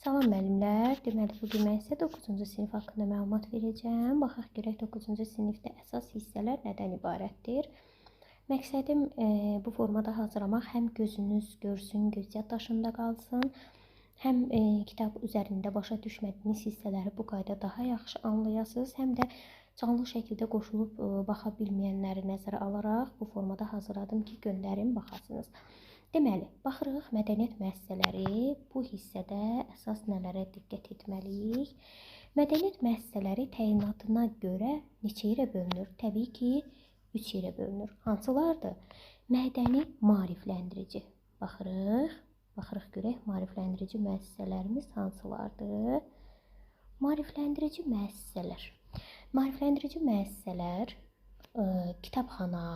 Salam müəllimlər. Deməli, bu gün mən sizə 9-cu sinif haqqında məlumat verəcəm. Baxaq görək 9-cu sinifdə əsas hissələr nədən ibarətdir? Məqsədim bu formada hazırlamaq həm gözünüz görsün, göz yaddaşında qalsın, həm kitab üzərində başa düşmədiyiniz hissələri bu qayda daha yaxşı anlayasınız, həm də canlı şəkildə qoşulub baxa bilməyənləri nəzərə alaraq bu formada hazırladım ki, göndərin, baxasınız. Deməli, baxırıq mədəniyyət müəssisələri bu hissədə əsas nələrə diqqət etməliyik? Mədəniyyət müəssisələri təyinatına görə neçə yerə bölünür? Təbii ki, 3 yerə bölünür. Hansılardır? Mədəni maarifləndirici. Baxırıq görək maarifləndirici müəssisələrimiz hansılardır? Maarifləndirici müəssisələr. Maarifləndirici müəssisələr kitabxana,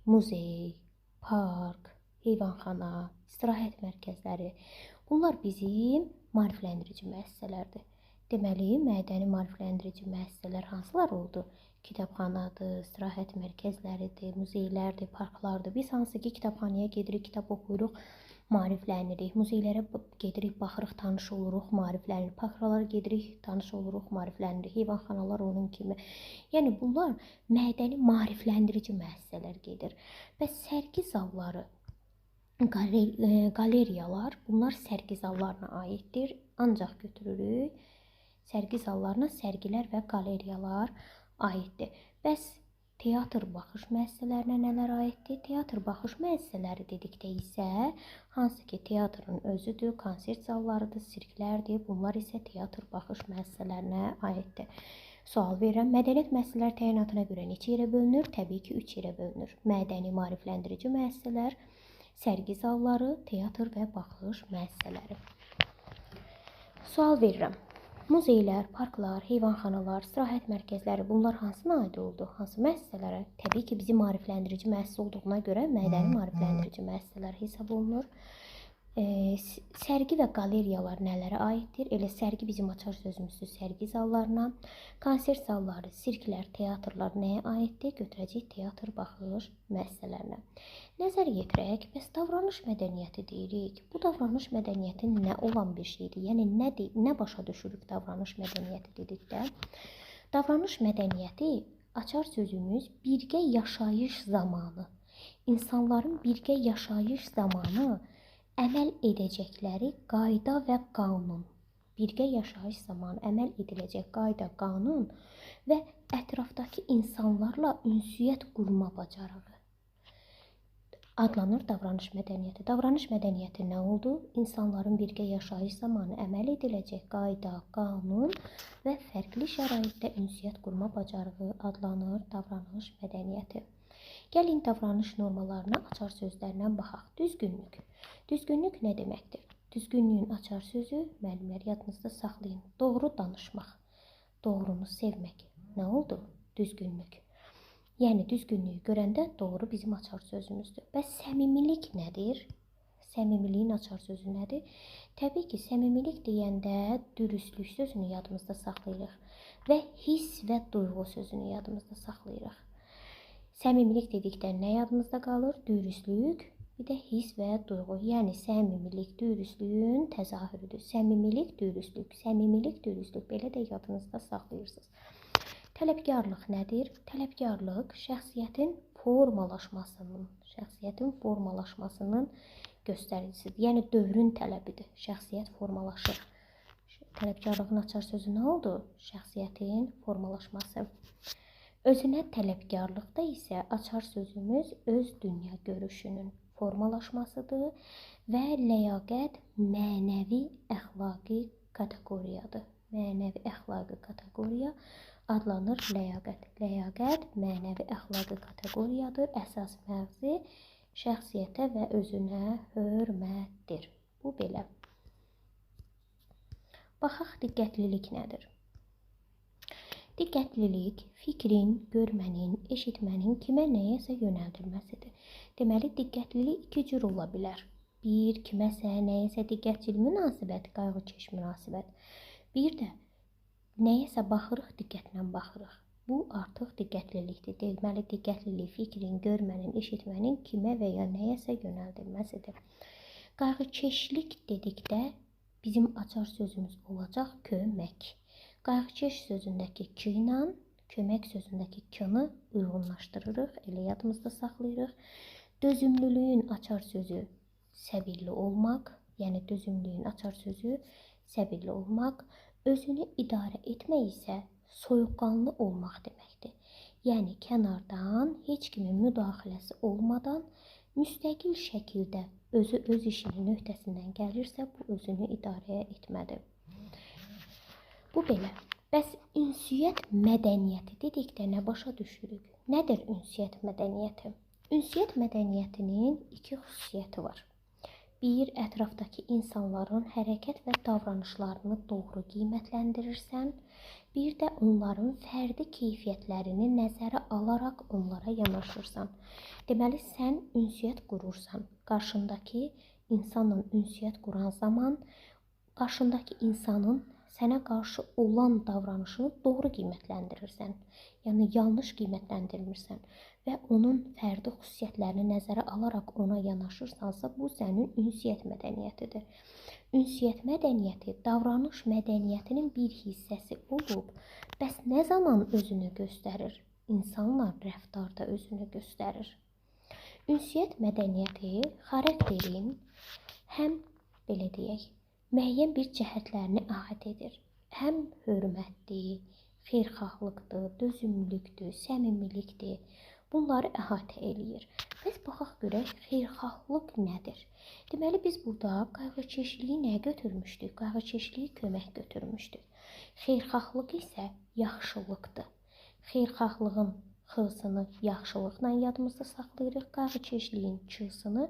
muzey, park, heyvanxana, istirahət mərkəzləri. Bunlar bizim maarifləndirici müəssisələrdir. Deməli, mədəni maarifləndirici müəssisələr hansılar oldu? Kitabxanadır, istirahət mərkəzləridir, muzeylərdir, parklardır. Biz hansı ki, kitabxanaya gedirik, kitab oxuyuruq, maariflənirik. Muzeylərə gedirik, baxırıq, tanış oluruq, maariflənirik. Parklara gedirik, tanış oluruq, maariflənirik. Heyvanxanalar onun kimi. Yəni, bunlar mədəni maarifləndirici müəssisələr gedir. Və sərgi zalları, qaleriyalar, bunlar sərgi zallarına aiddir. Ancaq götürürük, sərgi zallarına sərgilər və qaleriyalar aiddir. Bəs teatr baxış müəssisələrinə nələr aiddir? Teatr baxış müəssisələri dedikdə isə, hansı ki teatrın özüdür, konsert zallarıdır, sirklərdir, bunlar isə teatr baxış müəssisələrinə aiddir. Sual verirəm, mədəniyyət müəssisələri təyinatına görə neçə yerə bölünür? Təbii ki, 3 yerə bölünür. Mədəni maarifləndirici müəssisələr, sərgi zalları, teatr və baxış müəssisələri. Sual verirəm. Muzeylər, parklar, heyvanxanalar, istirahət mərkəzləri bunlar hansına aid oldu? Hansı müəssisələrə? Təbii ki, bizim maarifləndirici müəssisə olduğuna görə mədəni maarifləndirici müəssisələr hesab olunur. Sərgi və qaleriyalar nələrə aiddir? Elə sərgi bizim açar sözümüzdür, sərgi zallarına. Konsert zalları, sirklər, teatrlar nəyə aiddir? Götürəcək teatr baxış müəssisələrinə. Nəzər yetirək, bəs davranış mədəniyyəti deyirik. Bu davranış mədəniyyəti nə olan bir şeydir? Yəni, nə başa düşürük davranış mədəniyyəti dedikdə? Davranış mədəniyyəti açar sözümüz birgə yaşayış zamanı. İnsanların birgə yaşayış zamanı əməl edəcəkləri qayda və qanun, birgə yaşayış zamanı əməl ediləcək qayda, qanun və ətrafdakı insanlarla ünsiyyət qurma bacarığı adlanır davranış mədəniyyəti. Davranış mədəniyyəti nə oldu? İnsanların birgə yaşayış zamanı əməl ediləcək qayda, qanun və fərqli şəraitdə ünsiyyət qurma bacarığı adlanır davranış mədəniyyəti. Gəlin davranış normalarına açar sözlərlə baxaq. Düzgünlük. Düzgünlük nə deməkdir? Düzgünlüyün açar sözü, müəllimlər yadınızda saxlayın. Doğru danışmaq, doğrunu sevmək. Nə oldu? Düzgünlük. Yəni, düzgünlüyü görəndə doğru bizim açar sözümüzdür. Bəs səmimilik nədir? Səmimiliyin açar sözü nədir? Təbii ki, səmimilik deyəndə dürüstlük sözünü yadımızda saxlayırıq və hiss və duyğu sözünü yadımızda saxlayırıq. Səmimilik dedikdə nə yadımızda qalır? Dürüstlük, bir də hiss və duyğu. Yəni, səmimilik dürüstlüyün təzahürüdür. Səmimilik, dürüstlük, səmimilik, dürüstlük. Belə də yadınızda saxlayırsınız. Tələbkarlıq nədir? Tələbkarlıq şəxsiyyətin formalaşmasının göstəricisidir. Yəni, dövrün tələbidir. Şəxsiyyət formalaşır. Tələbkarlığın açar sözü nə oldu? Şəxsiyyətin formalaşması. Özünə tələbkarlıqda isə açar sözümüz öz dünya görüşünün formalaşmasıdır və ləyaqət mənəvi əxlaqi kateqoriyadır. Mənəvi əxlaqi kateqoriya adlanır ləyaqət. Ləyaqət mənəvi əxlaqi kateqoriyadır. Əsas məğzi şəxsiyyətə və özünə hörmətdir. Bu belə. Baxaq, diqqətlilik nədir? Diqqətlilik fikrin, görmənin, eşitmənin kimə nəyəsə yönəldilməsidir. Deməli, diqqətlilik iki cür ola bilər. Bir, kiməsə, nəyəsə diqqətçil münasibət, qayğıkeş münasibət. Bir də nəyəsə baxırıq, diqqətlə baxırıq. Bu artıq diqqətlilikdir. Deməli, diqqətlilik fikrin, görmənin, eşitmənin kimə və ya nəyəsə yönəldilməsidir. Qayğıkeşlik dedikdə Bizim açar sözümüz olacaq kömək. Qayğıkeş sözündəki k ilə kömək sözündəki k-nı uyğunlaşdırırıq, elə yadımızda saxlayırıq. Dözümlülüyün açar sözü səbirli olmaq, yəni dözümlüyün açar sözü səbirli olmaq. Özünü idarə etmək isə soyuqqanlı olmaq deməkdir. Yəni kənardan heç kimin müdaxiləsi olmadan müstəqil şəkildə özü öz işinin öhdəsindən gəlirsə, bu özünü idarə etmədir. Bu belə. Bəs ünsiyyət mədəniyyəti dedikdə nə başa düşürük? Nədir ünsiyyət mədəniyyəti? Ünsiyyət mədəniyyətinin iki xüsusiyyəti var. Bir, ətrafdakı insanların hərəkət və davranışlarını doğru qiymətləndirirsən. Bir də onların fərdi keyfiyyətlərini nəzərə alaraq onlara yanaşırsan. Deməli, sən ünsiyyət qurursan. Qarşındakı insanla ünsiyyət quran zaman qarşındakı insanın sənə qarşı olan davranışını doğru qiymətləndirirsən. Yəni, yanlış qiymətləndirmirsən və onun fərdi xüsusiyyətlərini nəzərə alaraq ona yanaşırsansa, bu sənin ünsiyyət mədəniyyətidir. Ünsiyyət mədəniyyəti davranış mədəniyyətinin bir hissəsi olub, bəs nə zaman özünü göstərir? İnsanlar rəftarda özünü göstərir. Ünsiyyət mədəniyyəti xarakterin həm, belə deyək, müəyyən bir cəhətlərini əhatə edir. Həm hörmətdir, xeyirxahlıqdır, dözümlülükdür, səmimilikdir. Bunları əhatə eləyir. Bəs baxaq görək, xeyirxahlıq nədir? Deməli, biz burada qayğıkeşliyi nə götürmüşdük? Qayğıkeşliyi kömək götürmüşdük. Xeyirxahlıq isə yaxşılıqdır. Xeyirxahlığın x-sını yaxşılıqla yadımızda saxlayırıq. Qayğıkeşliyin ç-sını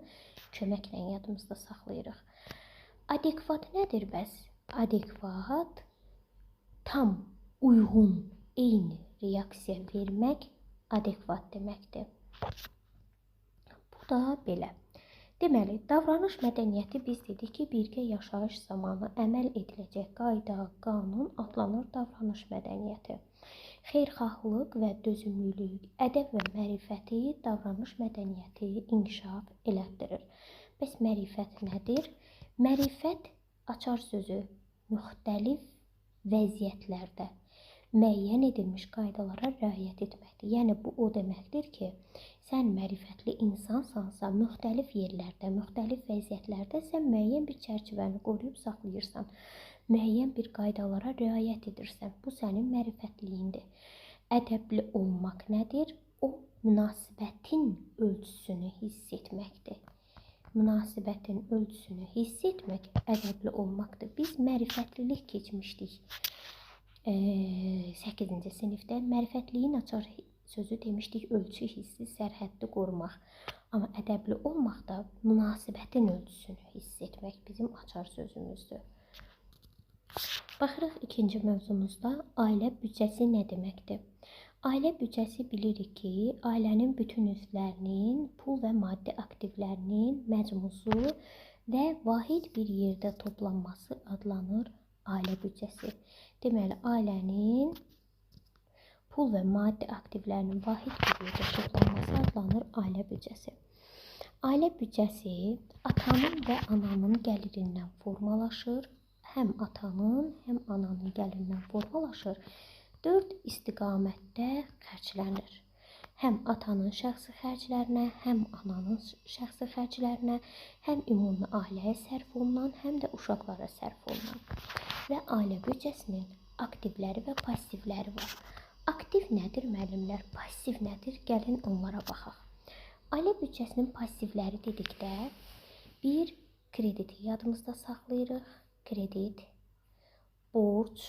köməklə yadımızda saxlayırıq. Adekvat nədir bəs? Adekvat tam, uyğun, eyni reaksiya vermək adekvat deməkdir. Bu da belə. Deməli, davranış mədəniyyəti biz dedik ki, birgə yaşayış zamanı əməl ediləcək qayda, qanun adlanır davranış mədəniyyəti. Xeyirxahlıq və dözümlülük, ədəb və mərifəti davranış mədəniyyəti inkişaf elətdirir. Bəs mərifət nədir? Mərifət açar sözü müxtəlif vəziyyətlərdə müəyyən edilmiş qaydalara riayət etməkdir. Yəni, bu o deməkdir ki, sən mərifətli insansansa, müxtəlif yerlərdə, müxtəlif vəziyyətlərdə sən müəyyən bir çərçivəni qoruyub saxlayırsan, müəyyən bir qaydalara riayət edirsən. Bu sənin mərifətliyindir. Ədəbli olmaq nədir? O, münasibətin ölçüsünü hiss etməkdir. Münasibətin ölçüsünü hiss etmək ədəbli olmaqdır. Biz mərifətlilik keçmişdik. 8-ci sinifdə mərifətliyin açar sözü demişdik, ölçü hissi, sərhəddi qorumaq. Amma ədəbli olmaq da münasibətin ölçüsünü hiss etmək bizim açar sözümüzdür. Baxırıq ikinci mövzumuzda ailə büdcəsi nə deməkdir? Ailə büdcəsi bilirik ki, ailənin bütün üzvlərinin, pul və maddi aktivlərinin məcmusu və vahid bir yerdə toplanması adlanır ailə büdcəsi. Deməli, ailənin pul və maddi aktivlərinin vahid bir yerdə toplanması adlanır ailə büdcəsi. Ailə büdcəsi atanın və ananın gəlirindən formalaşır. Həm atanın, həm ananın gəlirindən formalaşır. 4 istiqamətdə xərclənir. Həm atanın şəxsi xərclərinə, həm ananın şəxsi xərclərinə, həm ümumi ailəyə sərf olunan, həm də uşaqlara sərf olunan. Və ailə büdcəsinin aktivləri və passivləri var. Aktiv nədir müəllimlər, passiv nədir? Gəlin onlara baxaq. Ailə büdcəsinin passivləri dedikdə bir krediti yadımızda saxlayırıq. Kredit, borc,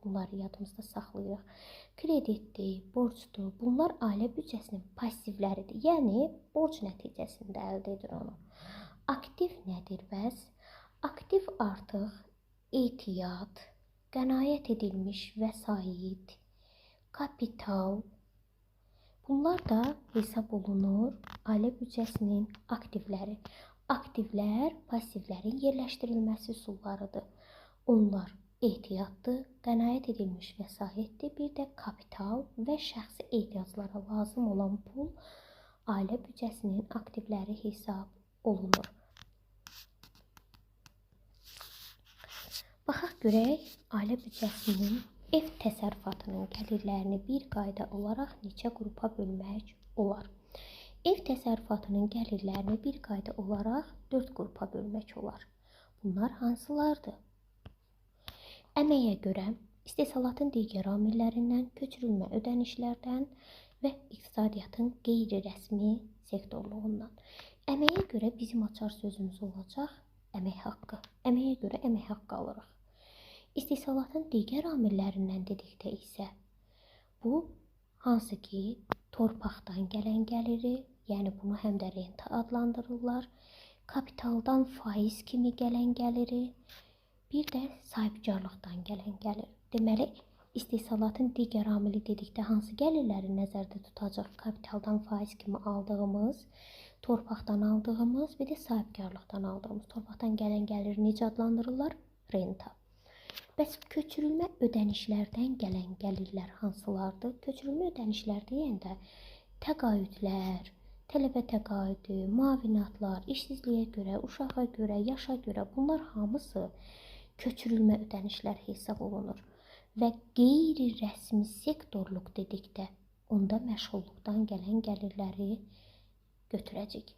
bunları yadımızda saxlayırıq. Kreditdir, borcdur. Bunlar ailə büdcəsinin passivləridir. Yəni, borc nəticəsində əldə edir onu. Aktiv nədir bəs? Aktiv artıq ehtiyat, qənaət edilmiş vəsait, kapital. Bunlar da hesab olunur ailə büdcəsinin aktivləri. Aktivlər passivlərin yerləşdirilməsi üsullarıdır. Onlar ehtiyatdır, qənaət edilmiş vəsaitdir, bir də kapital və şəxsi ehtiyaclara lazım olan pul ailə büdcəsinin aktivləri hesab olunur. görək, ailə büdcəsinin ev təsərrüfatının gəlirlərini bir qayda olaraq neçə qrupa bölmək olar? Ev təsərrüfatının gəlirlərini bir qayda olaraq 4 qrupa bölmək olar. Bunlar hansılardır? Əməyə görə, istehsalatın digər amillərindən, köçürülmə ödənişlərdən və iqtisadiyyatın qeyri-rəsmi sektorluğundan. Əməyə görə bizim açar sözümüz olacaq əmək haqqı. Əməyə görə əmək haqqı alırıq. İstehsalatın digər amillərindən dedikdə isə bu hansı ki torpaqdan gələn gəliri, yəni bunu həm də renta adlandırırlar, kapitaldan faiz kimi gələn gəliri, bir də sahibkarlıqdan gələn gəlir. Deməli, istehsalatın digər amili dedikdə hansı gəlirləri nəzərdə tutacaq? Kapitaldan faiz kimi aldığımız, torpaqdan aldığımız, bir də sahibkarlıqdan aldığımız. Torpaqdan gələn gəliri necə adlandırırlar? Renta. Bəs köçürülmə ödənişlərdən gələn gəlirlər hansılardır? Köçürülmə ödənişlər deyəndə təqaüdlər, tələbə təqaüdü, müavinatlar, işsizliyə görə, uşağa görə, yaşa görə bunlar hamısı köçürülmə ödənişlər hesab olunur. Və qeyri-rəsmi sektorluq dedikdə onda məşğulluqdan gələn gəlirləri götürəcək.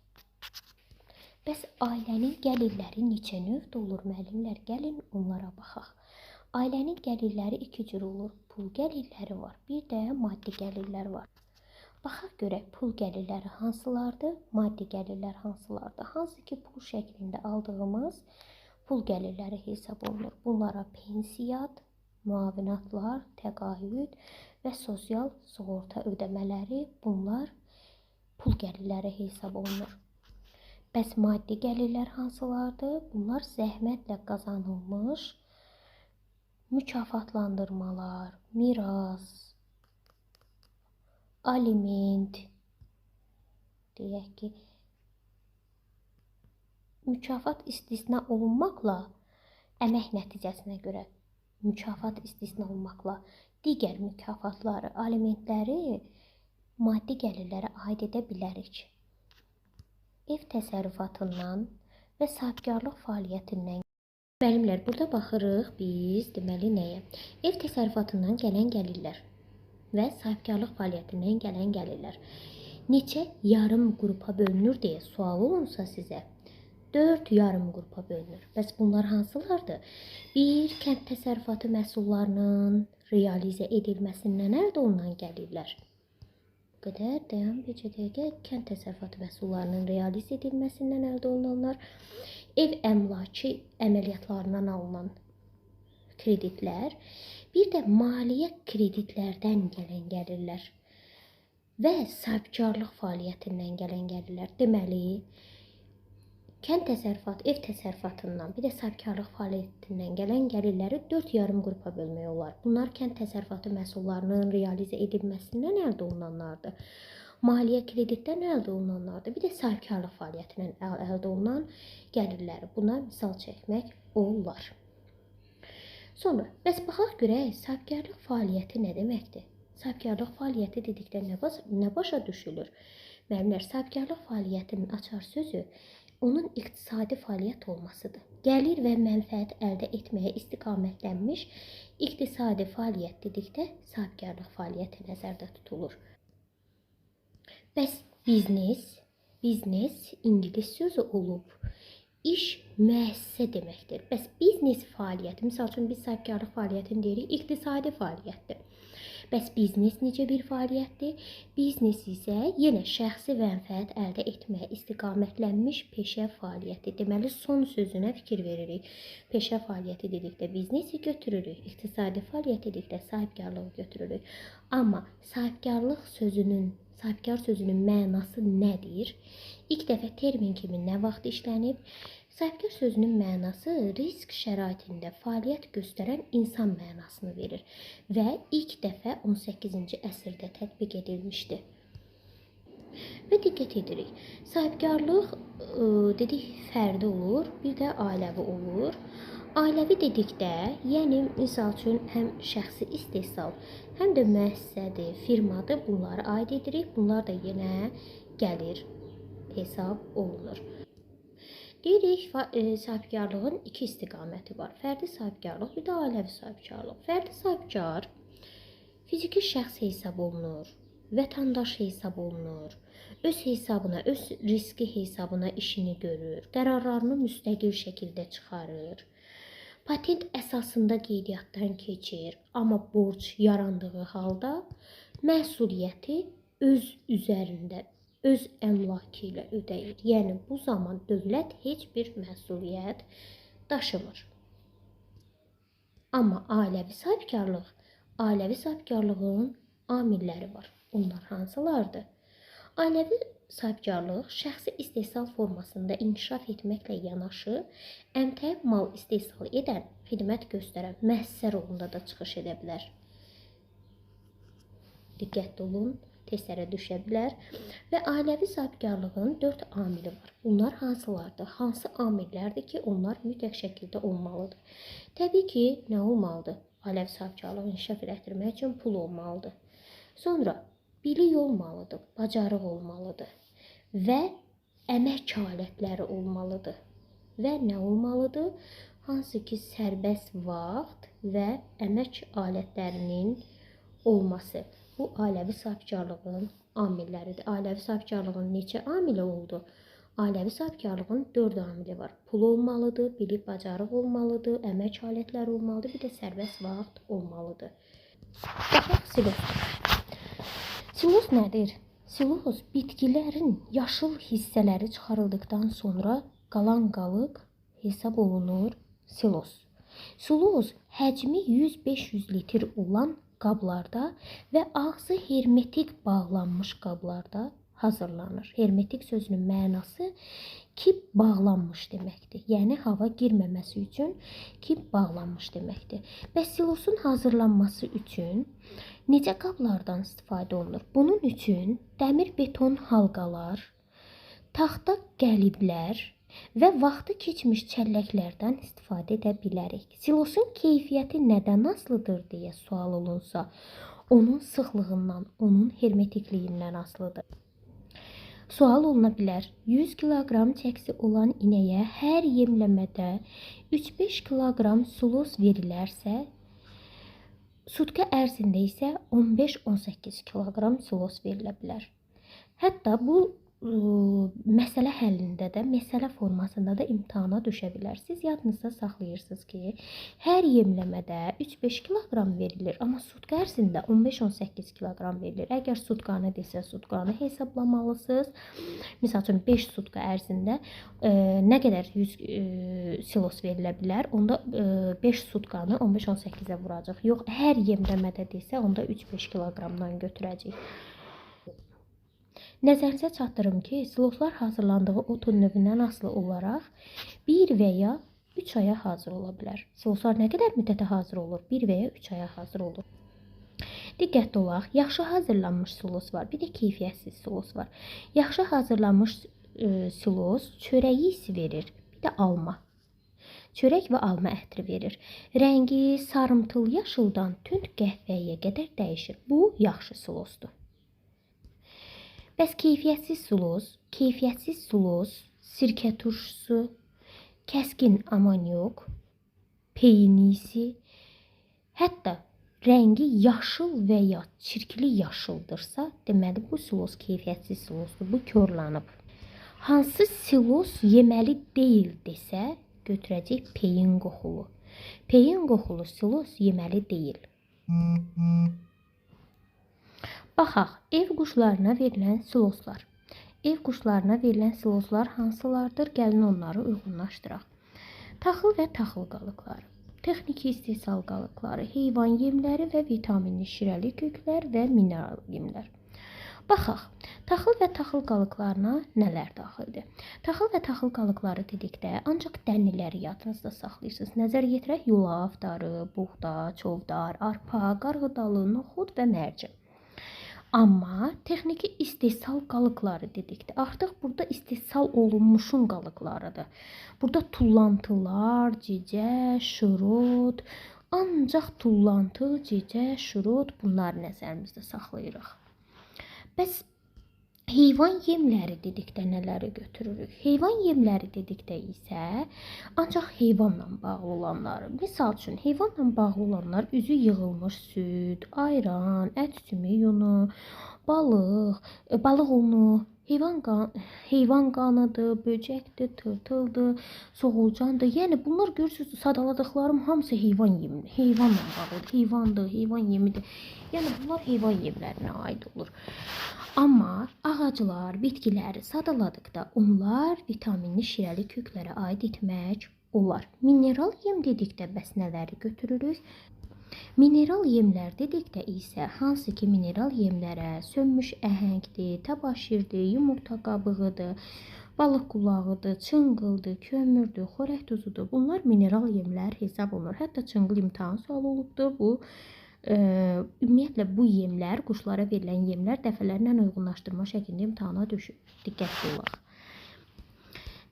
Bəs ailənin gəlirləri neçə növdə olur müəllimlər? Gəlin onlara baxaq. Ailənin gəlirləri iki cür olur. Pul gəlirləri var, bir də maddi gəlirlər var. Baxaq görək pul gəlirləri hansılardır, maddi gəlirlər hansılardır. Hansı ki pul şəklində aldığımız pul gəlirləri hesab olunur. Bunlara pensiyat, müavinatlar, təqaüd və sosial sığorta ödəmələri, bunlar pul gəlirləri hesab olunur. Bəs maddi gəlirlər hansılardır? Bunlar zəhmətlə qazanılmış mükafatlandırmalar, miras, aliment, deyək ki, mükafat istisna olunmaqla, əmək nəticəsinə görə mükafat istisna olunmaqla digər mükafatları, alimentləri maddi gəlirlərə aid edə bilərik. Ev təsərrüfatından və sahibkarlıq fəaliyyətindən. Müəllimlər, burada baxırıq biz, deməli, nəyə? Ev təsərrüfatından gələn gəlirlər və sahibkarlıq fəaliyyətindən gələn gəlirlər. Neçə yarım qrupa bölünür deyə sual olunsa sizə, 4 yarım qrupa bölünür. Bəs bunlar hansılardır? 1. Kənd təsərrüfatı məhsullarının realizə edilməsindən əldə olunan gəlirlər. Bu qədər. Dayan, bir dəqiqə. Kənd təsərrüfatı məhsullarının realizə edilməsindən əldə olunanlar, ev əmlakı əməliyyatlarından alınan kreditlər, bir də maliyyə kreditlərdən gələn gəlirlər və sahibkarlıq fəaliyyətindən gələn gəlirlər. Deməli, kənd təsərrüfatı, ev təsərrüfatından, bir də sahibkarlıq fəaliyyətindən gələn gəlirləri 4 yarım qrupa bölmək olar. Bunlar kənd təsərrüfatı məhsullarının realizə edilməsindən əldə olunanlardır. Maliyyə kreditdən əldə olunanlardır. Bir də sahibkarlıq fəaliyyətindən əldə olunan gəlirləri. Buna misal çəkmək olar. Sonra, bəs baxaq görək, sahibkarlıq fəaliyyəti nə deməkdir? Sahibkarlıq fəaliyyəti dedikdə nə başa düşülür? Müəllimlər, sahibkarlıq fəaliyyətinin açar sözü onun iqtisadi fəaliyyət olmasıdır. Gəlir və mənfəət əldə etməyə istiqamətlənmiş iqtisadi fəaliyyət dedikdə sahibkarlıq fəaliyyəti nəzərdə tutulur. Bəs biznes ingilis sözü olub. İş müəssisə deməkdir. Bəs biznes fəaliyyəti, misal üçün biz sahibkarlıq fəaliyyətini deyirik, iqtisadi fəaliyyətdir. Bəs biznes necə bir fəaliyyətdir? Biznes isə yenə şəxsi mənfəət əldə etməyə istiqamətlənmiş peşə fəaliyyəti. Deməli, son sözünə fikir veririk. Peşə fəaliyyəti dedikdə biznesi götürürük, iqtisadi fəaliyyət dedikdə sahibkarlığı götürürük. Amma sahibkarlıq sözünün, sahibkar sözünün mənası nədir? İlk dəfə termin kimi nə vaxt işlənib? Sahibkar sözünün mənası risk şəraitində fəaliyyət göstərən insan mənasını verir və ilk dəfə 18-ci əsrdə tətbiq edilmişdi. Və diqqət edirik. Sahibkarlıq dedik fərdi olur, bir də ailəvi olur. Ailəvi dedikdə, yəni misal üçün həm şəxsi istehsal, həm də müəssisədir, firmadır, bunları aid edirik. Bunlar da yenə gəlir hesab olunur. Deyirik, sahibkarlığın iki istiqaməti var. Fərdi sahibkarlıq, bir də ailəvi sahibkarlıq. Fərdi sahibkar fiziki şəxs hesab olunur, vətəndaş hesab olunur, öz hesabına, öz riski hesabına işini görür, qərarlarını müstəqil şəkildə çıxarır. Patent əsasında qeydiyyatdan keçir, amma borc yarandığı halda məsuliyyəti öz üzərində, öz əmlakı ilə ödəyir. Yəni, bu zaman dövlət heç bir məsuliyyət daşımır. Amma ailəvi sahibkarlıq, ailəvi sahibkarlığın amilləri var. Onlar hansılardır? Ailəvi sahibkarlıq şəxsi istehsal formasında inkişaf etməklə yanaşı, əmtəə mal istehsal edən, xidmət göstərən müəssisə rolunda da çıxış edə bilər. Diqqətli olun, testlərə düşə bilər. Və ailəvi sahibkarlığın 4 amili var. Bunlar hansılardır? Hansı amillərdir ki, onlar mütləq şəkildə olmalıdır? Təbii ki, nə olmalıdır? Ailəvi sahibkarlığı inkişaf elətdirmək üçün pul olmalıdır. Sonra bilik olmalıdır, bacarıq olmalıdır və əmək alətləri olmalıdır. Və nə olmalıdır? Hansı ki, sərbəst vaxt və əmək alətlərinin olması. Bu, ailəvi sahibkarlığın amilləridir. Ailəvi sahibkarlığın neçə amili oldu? Ailəvi sahibkarlığın 4 amili var. Pul olmalıdır, bilik, bacarıq olmalıdır, əmək alətləri olmalıdır, bir də sərbəst vaxt olmalıdır. Baxaq silos. Silos nədir? Silos bitkilərin yaşıl hissələri çıxarıldıqdan sonra qalan qalıq hesab olunur silos. Silos həcmi 100-500 litr olan qablarda və ağzı hermetik bağlanmış qablarda hazırlanır. Hermetik sözünün mənası ki, bağlanmış deməkdir. Yəni, hava girməməsi üçün ki, bağlanmış deməkdir. Bəs silosun hazırlanması üçün necə qablardan istifadə olunur? Bunun üçün dəmir beton halqalar, taxta qəliblər və vaxtı keçmiş çəlləklərdən istifadə edə bilərik. Silosun keyfiyyəti nədən asılıdır deyə sual olunsa, onun sıxlığından, onun hermetikliyindən asılıdır. Sual oluna bilər. 100 kiloqram çəkisi olan inəyə hər yemləmədə 3-5 kiloqram silos verilərsə, sutka ərzində isə 15-18 kiloqram silos verilə bilər. Hətta bu məsələ həllində də, məsələ formasında da imtahana düşə bilər. Siz yadınızda saxlayırsınız ki, hər yemləmədə 3-5 kiloqram verilir, amma sutka ərzində 15-18 kiloqram verilir. Əgər sutkanı desə, sutkanı hesablamalısınız. Misal üçün, 5 sutka ərzində nə qədər 100 silos verilə bilər, onda 5 sutkanı 15-18-ə vuracaq. Yox, hər yemləmədə desə, onda 3-5 kiloqramdan götürəcək. Nəzərinizə çatdırım ki, siloslar hazırlandığı otun növündən asılı olaraq 1 və ya 3 aya hazır ola bilər. Siloslar nə qədər müddətə hazır olur? 1 və ya 3 aya hazır olur. Diqqətli olaq, yaxşı hazırlanmış silos var, bir də keyfiyyətsiz silos var. Yaxşı hazırlanmış silos çörəyi isi verir, bir də alma. Çörək və alma ətri verir. Rəngi sarımtıl yaşıldan tünd qəhvəyiyə qədər dəyişir. Bu, yaxşı silosdur. Bəs keyfiyyətsiz silos, keyfiyyətsiz silos, sirkə turşusu, kəskin amonyok, peynisi, hətta rəngi yaşıl və ya çirkli yaşıldırsa, deməli bu silos keyfiyyətsiz silosdur, bu korlanıb. Hansı silos yeməli deyil desə, götürəcək peyin qoxulu. Peyin qoxulu silos yeməli deyil. Baxaq, ev quşlarına verilən siloslar. Ev quşlarına verilən siloslar hansılardır? Gəlin onları uyğunlaşdıraq. Taxıl və taxıl qalıqları, texniki istehsal qalıqları, heyvan yemləri və vitaminli şirəli köklər və mineral yemlər. Baxaq, taxıl və taxıl qalıqlarına nələr daxildir? Taxıl və taxıl qalıqları dedikdə ancaq dənliləri yadınızda saxlayırsınız. Nəzər yetirək, yulaf, darı, buğda, çovdar, arpa, qarğıdalı, noxud və mərci. Amma texniki istehsal qalıqları dedikdə artıq burada istehsal olunmuşun qalıqlarıdır. Burada tullantılar, cicə, şurut, ancaq tullantı, cicə, şurut bunları nəzərimizdə saxlayırıq. Bəs Heyvan yemləri dedikdə nələri götürürük? Heyvan yemləri dedikdə isə ancaq heyvanla bağlı olanları. Misal üçün, heyvanla bağlı olanlar üzü yığılmış süd, ayran, ət sümük unu, balıq, balıq unu, heyvan qanıdır, böcəkdir, tırtıldır, soğulcandır. Yəni bunlar görürsünüz, sadaladıqlarım hamısı heyvan yemi, heyvanla bağlıdır, heyvandır, heyvan yemidir. Yəni bunlar heyvan yemlərinə aid olur. Amma ağaclar, bitkiləri sadaladıqda onlar vitaminli şirəli köklərə aid etmək olar. Mineral yem dedikdə bəs nələri götürürük? Mineral yemlər dedikdə isə hansı ki mineral yemlərə sönmüş əhəngdir, təbaşirdir, yumurta qabığıdır, balıq qulağıdır, çınqıldır, kömürdür, xörək tuzudur. Bunlar mineral yemlər hesab olunur. Hətta çınqıl imtahan sualı olubdur. Bu ümumiyyətlə bu yemlər, quşlara verilən yemlər dəfələrlə uyğunlaşdırma şəklində imtahana düşür. Diqqətli olaq.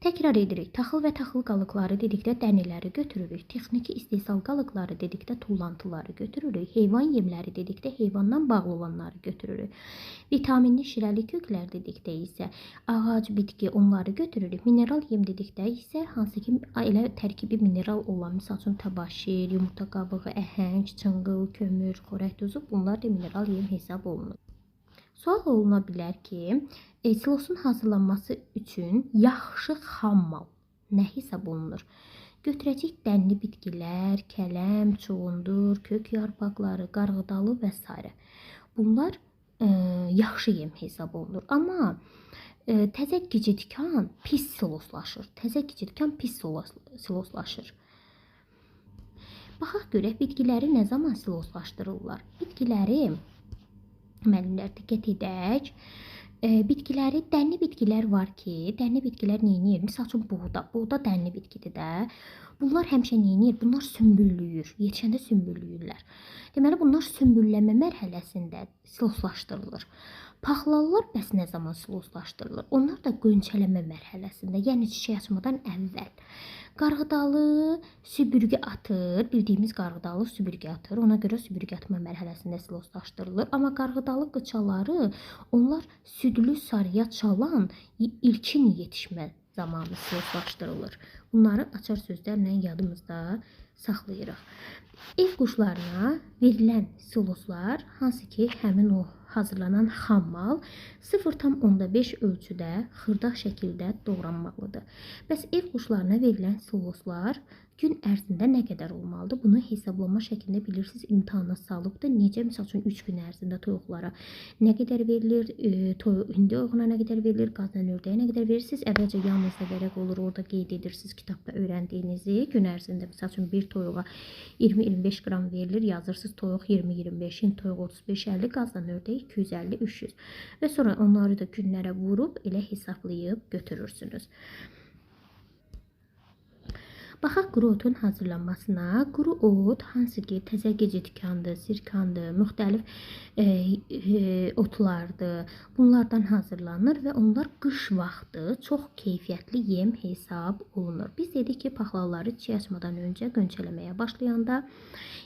Təkrar edirik. Taxıl və taxıl qalıqları dedikdə dənələri götürürük. Texniki istehsal qalıqları dedikdə tullantıları götürürük. Heyvan yemləri dedikdə heyvandan bağlı olanları götürürük. Vitaminli şirəli köklər dedikdə isə ağac, bitki onları götürürük. Mineral yem dedikdə isə hansı ki elə tərkibi mineral olan, misal üçün təbaşir, yumurta qabığı, əhəng, çınqıl, kömür, xörək tuzu bunlar da mineral yem hesab olunur. Sual oluna bilər ki, silosun hazırlanması üçün yaxşı xam mal nə hesab olunur? Götürəcək dənli bitkilər, kələm, çuğundur, kök yarpaqları, qarğıdalı və s. Bunlar yaxşı yem hesab olunur. Amma təzə gicitkan pis siloslaşır. Təzə gicitkan pis siloslaşır. Baxaq görək bitkiləri nə zaman siloslaşdırırlar? Bitkiləri müəllimlər diqqət edək. Bitkiləri, dənli bitkilər var ki, dənli bitkilər nə edir? Misal üçün buğda. Buğda dənli bitkidir də. Bunlar həmişə nə edir? Bunlar sümbüllüyür. Yetişəndə sümbüllüyürlər. Deməli, bunlar sümbülləmə mərhələsində siloslaşdırılır. Paxlallar bəs nə zaman siloslaşdırılır? Onlar da qönçələmə mərhələsində, yəni çiçək açmadan əvvəl. Qarğıdalı süpürgə atır, bildiyimiz qarğıdalı süpürgə atır. Ona görə süpürgə atma mərhələsində siloslaşdırılır. Amma qarğıdalı qıçaları, onlar südlü sarıya çalan ilkin yetişmə zamanı siloslaşdırılır. Bunları açar sözlərlə yadımızda saxlayırıq. Ev quşlarına verilən siloslar, hansı ki həmin o hazırlanan xam mal 0,5 ölçüdə xırda şəkildə doğranmalıdır. Bəs ev quşlarına verilən siloslar gün ərzində nə qədər olmalıdır? Bunu hesablama şəklində bilirsiniz, imtahana salıbdır. Necə? Misal üçün 3 gün ərzində toyuqlara nə qədər verilir, hindi toyuğuna nə qədər verilir, qazdan ördəyə nə qədər verirsiniz? Əvvəlcə yanınızda vərəq olur, orada qeyd edirsiniz kitabda öyrəndiyinizi. Gün ərzində misal üçün bir toyuğa 20-25 qram verilir, yazırsınız toyuq 20-25, hind toyuq 35-50, qazdan ördək 250-300 və sonra onları da günlərə vurub elə hesablayıb götürürsünüz. Baxaq quru otun hazırlanmasına. Quru ot hansı ki təzə gecitkandır, sirkandır, müxtəlif otlardır. Bunlardan hazırlanır və onlar qış vaxtı çox keyfiyyətli yem hesab olunur. Biz dedik ki, paxlalları çiçək açmadan öncə qönçələməyə başlayanda,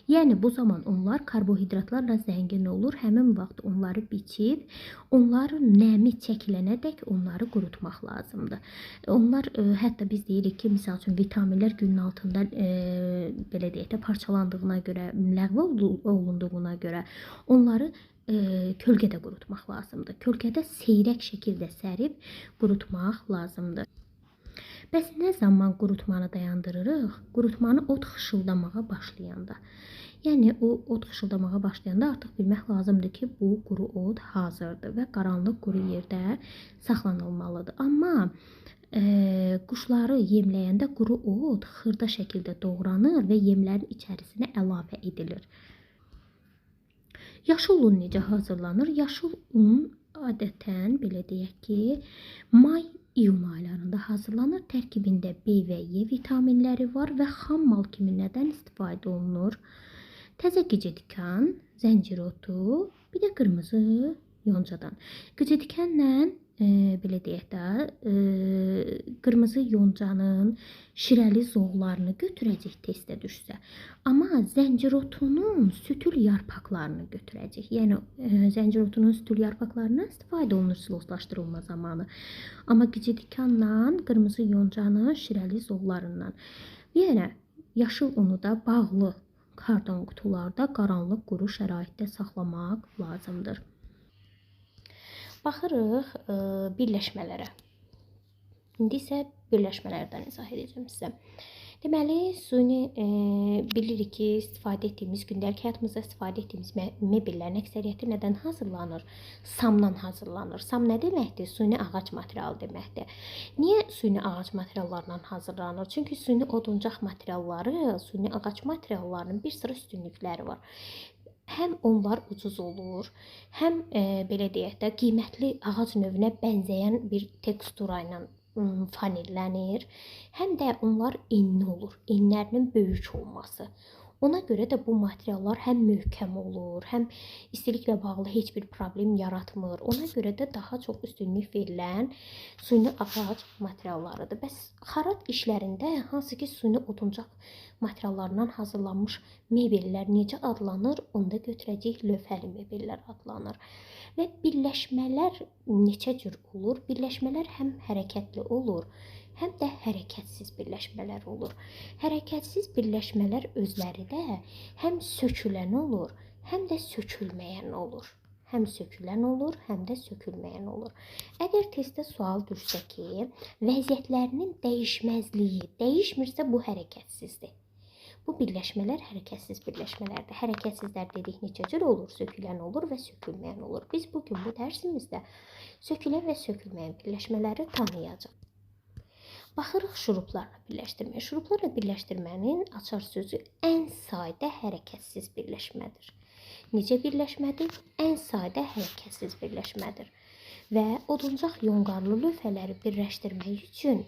yəni bu zaman onlar karbohidratlarla zəngin olur. Həmin vaxt onları biçib, onların nəmi çəkilənədək onları qurutmaq lazımdır. Onlar hətta biz deyirik ki, misal üçün vitaminlər günün altında belə deyək də parçalandığına görə, ləğv olunduğuna görə onları kölgədə qurutmaq lazımdır. Kölgədə seyrək şəkildə sərib qurutmaq lazımdır. Bəs nə zaman qurutmanı dayandırırıq? Qurutmanı ot xışıldamağa başlayanda. Yəni o ot xışıldamağa başlayanda artıq bilmək lazımdır ki, bu quru ot hazırdır və qaranlıq quru yerdə saxlanılmalıdır. Amma quşları yemləyəndə quru ot xırda şəkildə doğranır və yemlərin içərisinə əlavə edilir. Yaşıl un necə hazırlanır? Yaşıl un adətən belə deyək ki, may-iyun aylarında hazırlanır. Tərkibində B və E vitaminləri var və xam mal kimi nədən istifadə olunur? Təzə gecitikan, zəncir otu, bir də qırmızı yoncadan. Gecitikanla belə deyək də, qırmızı yoncanın şirəli zoğlarını götürəcək testə düşsə. Amma zəncirotunun sütül yarpaqlarını götürəcək. Yəni zəncirotunun sütül yarpaqlarından istifadə olunur siloslaşdırılma zamanı. Amma gicitikanla qırmızı yoncanın şirəli zoğlarından. Yəni yaşıl unu da bağlı karton qutularda qaranlıq quru şəraitdə saxlamaq lazımdır. Baxırıq birləşmələrə. İndi isə birləşmələrdən izah edəcəm sizə. Deməli, suni bilirik ki, istifadə etdiyimiz, gündəlik həyatımızda istifadə etdiyimiz mebellərin əksəriyyəti nədən hazırlanır? Samdan hazırlanır. Sam nə deməkdir? Suni ağac materialı deməkdir. Niyə suni ağac materiallarından hazırlanır? Çünki suni oduncaq materialları, suni ağac materiallarının bir sıra üstünlükləri var. Həm onlar ucuz olur, həm belə deyək də qiymətli ağac növünə bənzəyən bir tekstura ilə fanillənir, həm də onlar enli olur, enlərinin böyük olması. Ona görə də bu materiallar həm möhkəm olur, həm istiliklə bağlı heç bir problem yaratmır. Ona görə də daha çox üstünlük verilən suni ağac materiallarıdır. Bəs xarat işlərində hansı ki suni oduncaq materiallarından hazırlanmış mebellər necə adlanır? Onda götürəcək lövhəli mebellər adlanır. Və birləşmələr neçə cür olur? Birləşmələr həm hərəkətli olur, həm də hərəkətsiz birləşmələr olur. Hərəkətsiz birləşmələr özləri də həm sökülən olur, həm də sökülməyən olur. Həm sökülən olur, həm də sökülməyən olur. Əgər testdə sual düşsə ki, vəziyyətlərinin dəyişməzliyi, dəyişmirsə bu hərəkətsizdir. Bu birləşmələr hərəkətsiz birləşmələrdir. Hərəkətsizlər dedik neçə cür olur? Sökülən olur və sökülməyən olur. Biz bugün bu dərsimizdə sökülən və sökülməyən birləşmələri tanıyacağıq. Baxırıq şuruplarla birləşdirməyə. Şuruplarla birləşdirmənin açar sözü ən sadə hərəkətsiz birləşmədir. Necə birləşmədir? Ən sadə hərəkətsiz birləşmədir. Və oduncaq yonqarlı lövhələri birləşdirmək üçün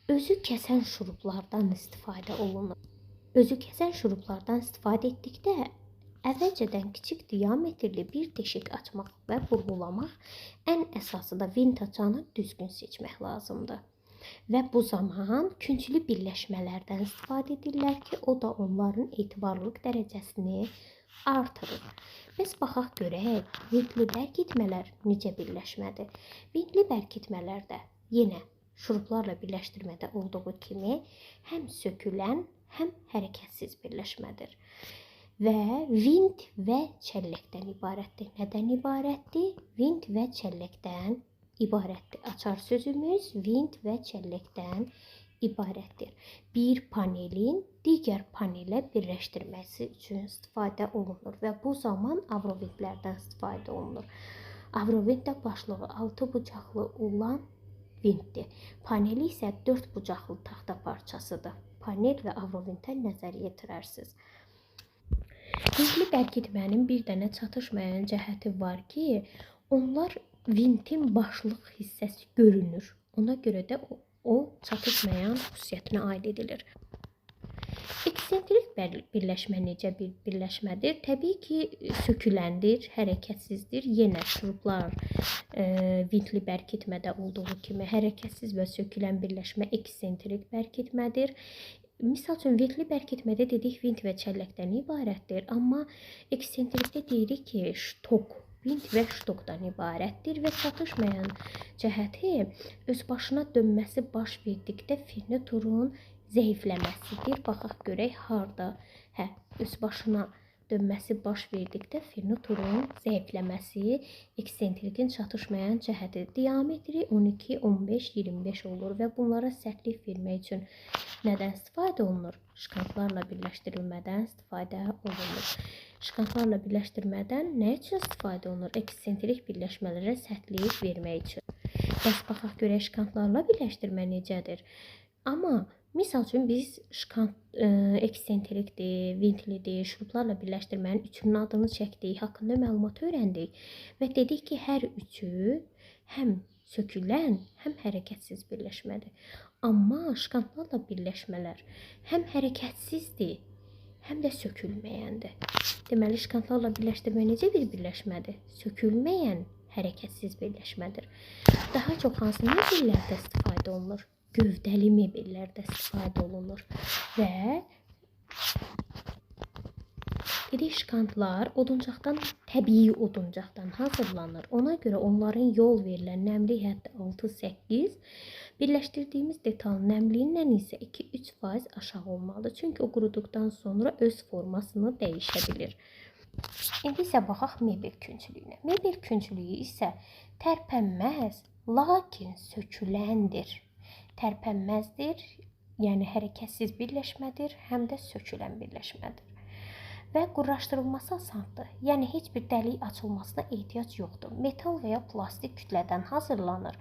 özü kəsən şuruplardan istifadə olunur. Özü kəsən şuruplardan istifadə etdikdə əvvəlcədən kiçik diametrli bir deşik açmaq və burğulamaq, ən əsası da vintaçanı düzgün seçmək lazımdır. Və bu zaman künclü birləşmələrdən istifadə edirlər ki, o da onların etibarlılıq dərəcəsini artırır. Biz baxaq görək, vintli bərkitmələr necə birləşmədir? Vintli bərkitmələrdə yenə şuruplarla birləşdirmədə olduğu kimi həm sökülən, həm hərəkətsiz birləşmədir. Və vint və çəlləkdən ibarətdir. Nədən ibarətdir? Vint və çəlləkdən ibarətdir. Açar sözümüz vint və çəlləkdən ibarətdir. Bir panelin digər panelə birləşdirməsi üçün istifadə olunur və bu zaman avrovintlərdən istifadə olunur. Avrovint də başlığı 6 bucaqlı olan vintdir. Paneli isə 4 bucaqlı taxta parçasıdır. Panel və avrovintə nəzər yetirərsiniz. Vintli bərkitmənin bir dənə çatışmayan cəhəti var ki, onlar vintin başlıq hissəsi görünür. Ona görə də o çatışmayan xüsusiyyətinə aid edilir. Eksentrik birləşmə necə bir birləşmədir? Təbii ki, söküləndir, hərəkətsizdir. Yenə şuruplar vintli bərkitmədə olduğu kimi hərəkətsiz və sökülən birləşmə eksentrik bərkitmədir. Misal üçün, vintli bərkitmədə dedik vint və çəlləkdən ibarətdir. Amma eksentrikdə deyirik ki, ştok, vint və ştokdan ibarətdir və çatışmayan cəhəti öz başına dönməsi baş verdikdə furniturun zəifləməsidir. Baxaq görək harda? Hə, öz başına dönməsi baş verdikdə furniturun zəifləməsi eksentrikin çatışmayan cəhətidir. Diametri 12, 15, 25 olur və bunlara sərtlik vermək üçün nədən istifadə olunur? Şkantlarla birləşdirilmədən istifadə olunur. Şkantlarla birləşdirmədən nə üçün istifadə olunur? Eksentrik birləşmələrə sərtlik vermək üçün. Bəs baxaq görək şkantlarla birləşdirmə necədir? Amma misal üçün biz şkant eksentrikdir, vintlidir, şuruplarla birləşdirmənin üçünün adını çəkdik, haqqında məlumat öyrəndik və dedik ki, hər üçü həm sökülən, həm hərəkətsiz birləşmədir. Amma şkantlarla birləşmələr həm hərəkətsizdir, həm də sökülməyəndir. Deməli, şkantlarla birləşdirmə necə bir birləşmədir? Sökülməyən, Hərəkətsiz birləşmədir. Daha çox hansı mebellərdə istifadə olunur? Gövdəli mebellərdə istifadə olunur. Və dedik, şkantlar oduncaqdan, təbii oduncaqdan hazırlanır. Ona görə onların yol verilən nəmlik həddi 6-8, birləşdirdiyimiz detal nəmliyindən isə 2-3% aşağı olmalıdır. Çünki o quruduqdan sonra öz formasını dəyişə bilir. İndi isə baxaq mebel künclüyünə. Mebel künclüyü isə tərpənməz, lakin söküləndir. Tərpənməzdir, yəni hərəkətsiz birləşmədir, həm də sökülən birləşmədir. Və quraşdırılması asandır. Yəni heç bir dəlik açılmasına ehtiyac yoxdur. Metal və ya plastik kütlədən hazırlanır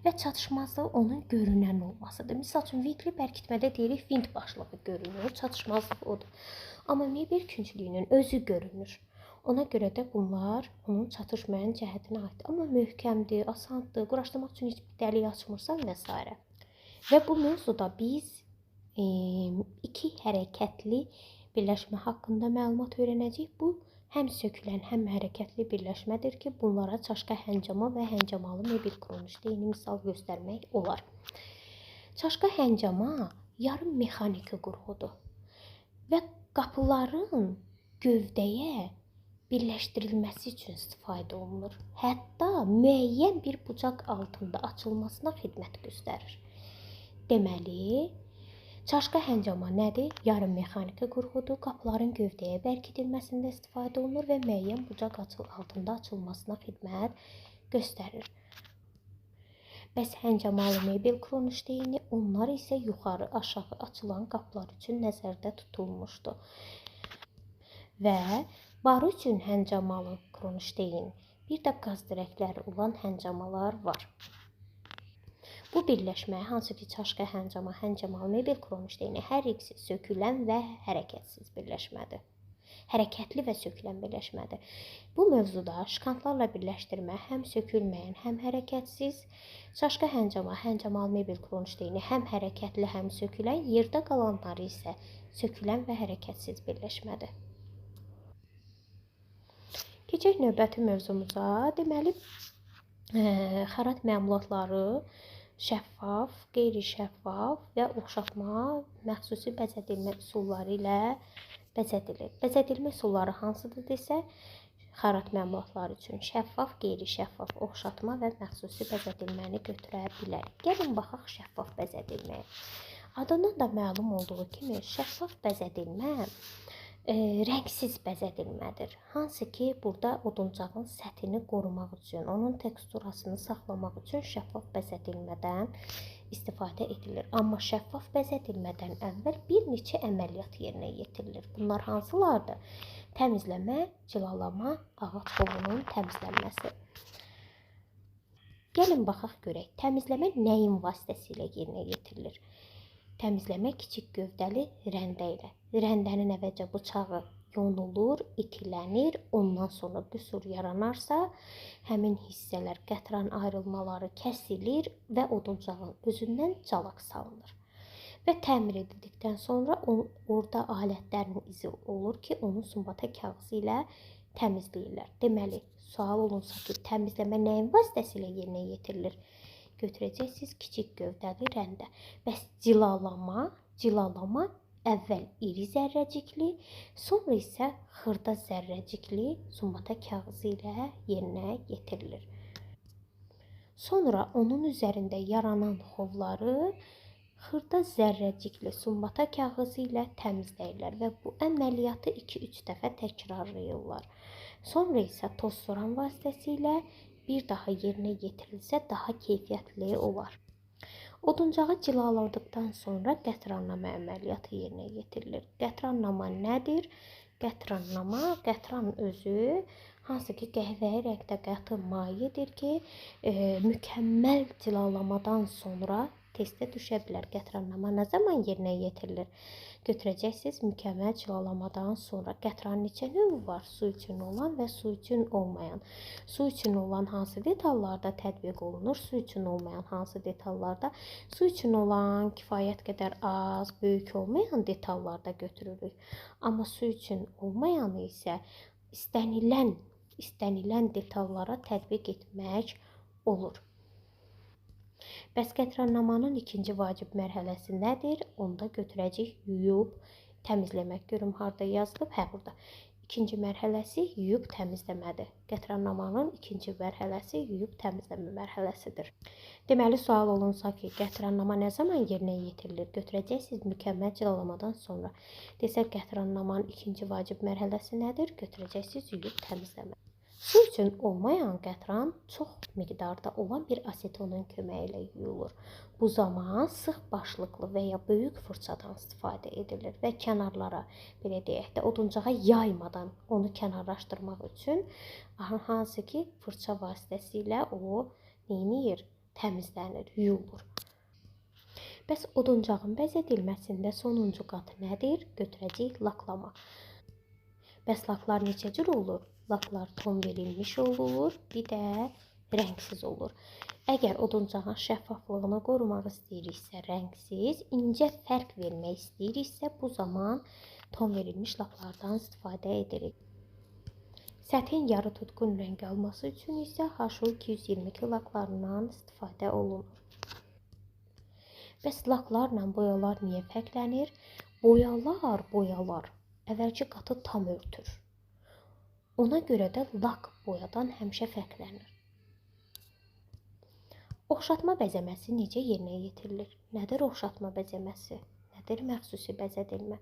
və çatışmazlığı onun görünən olmasıdır. Misal üçün vintli bərkitmədə deyirik vint başlığı görünür, çatışmazlıq odur. Amma mebel künclüyünün özü görünür. Ona görə də bunlar onun çatışmayan cəhətinə aiddir. Amma möhkəmdir, asandır, quraşdırmaq üçün heç bir dəlik açmırsan və s. Və bu mövzuda biz iki hərəkətli birləşmə haqqında məlumat öyrənəcəyik. Bu, həm sökülən, həm hərəkətli birləşmədir ki, bunlara çaşka həncama və həncamalı mebel kronşteyni misal göstərmək olar. Çaşka həncama yarım mexaniki qurğudur və qapıların gövdəyə birləşdirilməsi üçün istifadə olunur. Hətta müəyyən bir bucaq altında açılmasına xidmət göstərir. Deməli, çaşka həncama nədir? Yarım mexaniki qurğudur. Qapıların gövdəyə bərkidilməsində istifadə olunur və müəyyən bucaq altında açılmasına xidmət göstərir. Bəs həncamalı mebel kronşteyni, onlar isə yuxarı aşağı açılan qapılar üçün nəzərdə tutulmuşdu. Və barı üçün həncamalı kronşteyn, bir də qaz dirəkləri olan həncamalar var. Bu birləşmə, hansı ki çaşka həncama, həncamalı mebel kronşteyni hər ikisi sökülən və hərəkətsiz birləşmədir. Hərəkətli və sökülən birləşmədir. Bu mövzuda şkantlarla birləşdirmə həm sökülməyən, həm hərəkətsiz, çaşka həncama, həncamalı mebel kronşteyni həm hərəkətli, həm sökülən, yerdə qalanları isə sökülən və hərəkətsiz birləşmədir. Keçək növbəti mövzumuza. Deməli, xərat məmulatları şəffaf, qeyri-şəffaf və oxşatma məxsusi bəzədilmə üsulları ilə bəzədilir. Bəzədilmə üsulları hansıdır desə, xərat məmulatları üçün şəffaf, qeyri-şəffaf, oxşatma və məxsusi bəzədilməni götürə bilərik. Gəlin baxaq şəffaf bəzədilməyə. Adından da məlum olduğu kimi şəffaf bəzədilmə rəngsiz bəzədilmədir. Hansı ki, burada oduncağın səthini qorumaq üçün, onun teksturasını saxlamaq üçün şəffaf bəzədilmədən istifadə edilir. Amma şəffaf bəzədilmədən əvvəl bir neçə əməliyyat yerinə yetirilir. Bunlar hansılardır? Təmizləmə, cilalama, ağac qovunun təmizlənməsi. Gəlin baxaq görək, təmizləmə nəyin vasitəsilə yerinə yetirilir? Təmizləmə kiçik gövdəli rəndə ilə. Rəndənin əvvəlcə bıçağı yonulur, itilənir, ondan sonra qüsur yaranarsa, həmin hissələr, qətran ayrılmaları kəsilir və oduncağın özündən calaq salınır. Və təmir edildikdən sonra orada alətlərin izi olur ki, onu sumbata kağızı ilə təmizləyirlər. Deməli, sual olunsa ki, təmizləmə nəyin vasitəsilə yerinə yetirilir? Götürəcəksiniz kiçik gövdəli rəndə. Bəs cilalama əvvəl iri zərrəcikli, sonra isə xırda zərrəcikli sumbata kağızı ilə yerinə yetirilir. Sonra onun üzərində yaranan xovları xırda zərrəcikli sumbata kağızı ilə təmizləyirlər və bu əməliyyatı 2-3 dəfə təkrarlayırlar. Sonra isə toz soran vasitəsilə bir daha yerinə yetirilsə daha keyfiyyətli olar. Oduncağı cilaladıqdan sonra qətranlama əməliyyatı yerinə yetirilir. Qətranlama nədir? Qətranlama, qətran özü hansı ki qəhvəyi rəngdə qatı mayedir ki, mükəmməl cilalamadan sonra testə düşə bilər. Qətranlama nə zaman yerinə yetirilir? Götürəcəksiniz mükəmməl cilalamadan sonra. Qətranın neçə növü var? Su üçün olan və su üçün olmayan. Su üçün olan hansı detallarda tətbiq olunur? Su üçün olmayan hansı detallarda? Su üçün olan kifayət qədər az, böyük olmayan detallarda götürürük. Amma su üçün olmayanı isə istənilən istənilən detallara tətbiq etmək olur. Bəs qətranlamanın ikinci vacib mərhələsi nədir? Onda götürəcəyik yuyub təmizləmək. Görüm harda yazılıb? Hə, burada. İkinci mərhələsi yuyub təmizləmədir. Qətranlamanın ikinci mərhələsi yuyub təmizləmə mərhələsidir. Deməli, sual olunsa ki, qətranlama nə zaman yerinə yetirilir? Götürəcəksiniz mükəmməl cilalamadan sonra. Desək, qətranlamanın ikinci vacib mərhələsi nədir? Götürəcəksiniz yuyub təmizləmə. Su üçün olmayan qətran çox miqdarda olan bir asetonun köməyi ilə yuyulur. Bu zaman sıx başlıqlı və ya böyük fırçadan istifadə edilir və kənarlara, belə deyək də, oduncağa yaymadan onu kənarlaşdırmaq üçün hansı ki fırça vasitəsilə o neyniyir? Təmizlənir, yuyulur. Bəs oduncağın bəzədilməsində sonuncu qat nədir? Götürəcəyik laklama. Bəs laklar neçə cür olur? Laklar ton verilmiş olur, bir də rəngsiz olur. Əgər oduncağın şəffaflığını qorumaq istəyiriksə rəngsiz, incə fərq vermək istəyiriksə bu zaman ton verilmiş laklardan istifadə edirik. Səthin yarı tutqun rəng alması üçün isə HO222 laklarından istifadə olunur. Bəs laklarla boyalar niyə fərqlənir? Boyalar əvvəlki qatı tam örtür. Ona görə də lak boyadan həmişə fərqlənir. Oxşatma bəzəməsi necə yerinə yetirilir? Nədir oxşatma bəzəməsi? Nədir məxsusi bəzədilmə?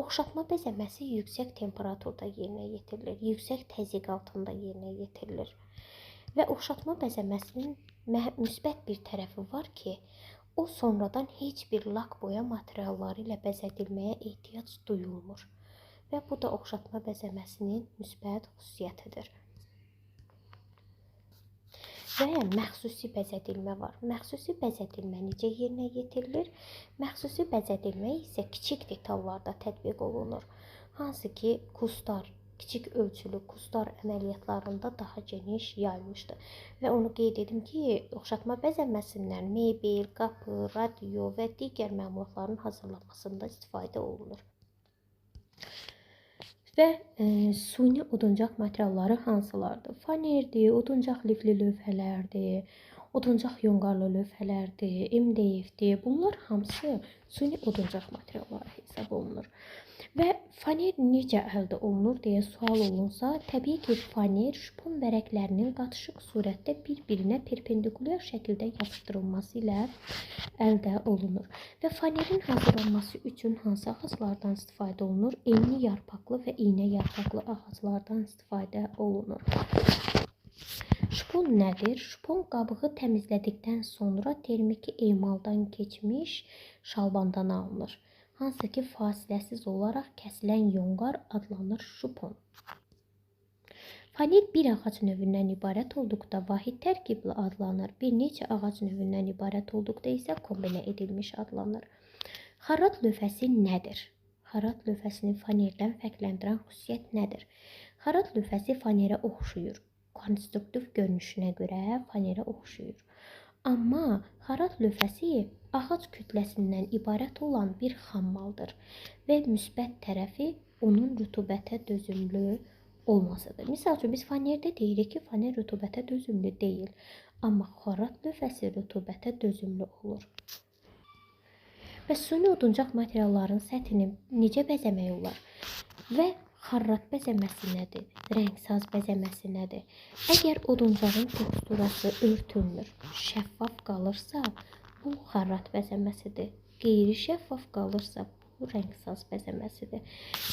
Oxşatma bəzəməsi yüksək temperaturda yerinə yetirilir, yüksək təzyiq altında yerinə yetirilir. Və oxşatma bəzəməsinin müsbət bir tərəfi var ki, o sonradan heç bir lak boya materialları ilə bəzədilməyə ehtiyac duyulmur. Və bu da oxşatma bəzəməsinin müsbət xüsusiyyətidir. Və məxsusi bəzədilmə var. Məxsusi bəzədilmə necə yerinə yetirilir? Məxsusi bəzədilmə isə kiçik detallarda tətbiq olunur. Hansı ki, kustar, kiçik ölçülü kustar əməliyyatlarında daha geniş yayılmışdır. Və onu qeyd edim ki, oxşatma bəzəməsindən mebel, qapı, radio və digər məmulatların hazırlanmasında istifadə olunur. Və suni oduncaq materialları hansılardır? Fanerdir, oduncaq lifli lövhələrdir, oduncaq yonqarlı lövhələrdir, MDF-dir. Bunlar hamısı suni oduncaq materialları hesab olunur. Və faner necə əldə olunur deyə sual olunsa, təbii ki, faner şpon vərəqlərinin qatışıq surətdə bir-birinə perpendikulyar şəkildə yapışdırılması ilə əldə olunur. Və fanerin hazırlanması üçün hansı ağaclardan istifadə olunur? Enli yarpaqlı və iynə yarpaqlı ağaclardan istifadə olunur. Şpon nədir? Şpon qabığı təmizlədikdən sonra termiki emaldan keçmiş şalbandan alınır. Hansı ki, fasiləsiz olaraq kəsilən yonqar adlanır şpon. Faner bir ağac növündən ibarət olduqda vahid tərkibli adlanır. Bir neçə ağac növündən ibarət olduqda isə kombinə edilmiş adlanır. Xarrat lövhəsi nədir? Xarrat lövhəsini fanerdən fərqləndirən xüsusiyyət nədir? Xarrat lövhəsi fanerə oxşuyur. Konstruktiv görünüşünə görə fanerə oxşuyur. Amma xarrat lövhəsi ağac kütləsindən ibarət olan bir xammaldır və müsbət tərəfi onun rütubətə dözümlü olmasıdır. Misal üçün, biz fanerdə deyirik ki, faner rütubətə dözümlü deyil, amma xarrat lövhəsi rütubətə dözümlü olur. Və suni oduncaq materialların səthini necə bəzəmək olar? Və xarrat bəzəməsi nədir? Rəngsaz bəzəməsi nədir? Əgər oduncağın teksturası örtülmür, şəffaf qalırsa, bu xarrat bəzəməsidir. Qeyri-şəffaf qalırsa, bu rəngsaz bəzəməsidir.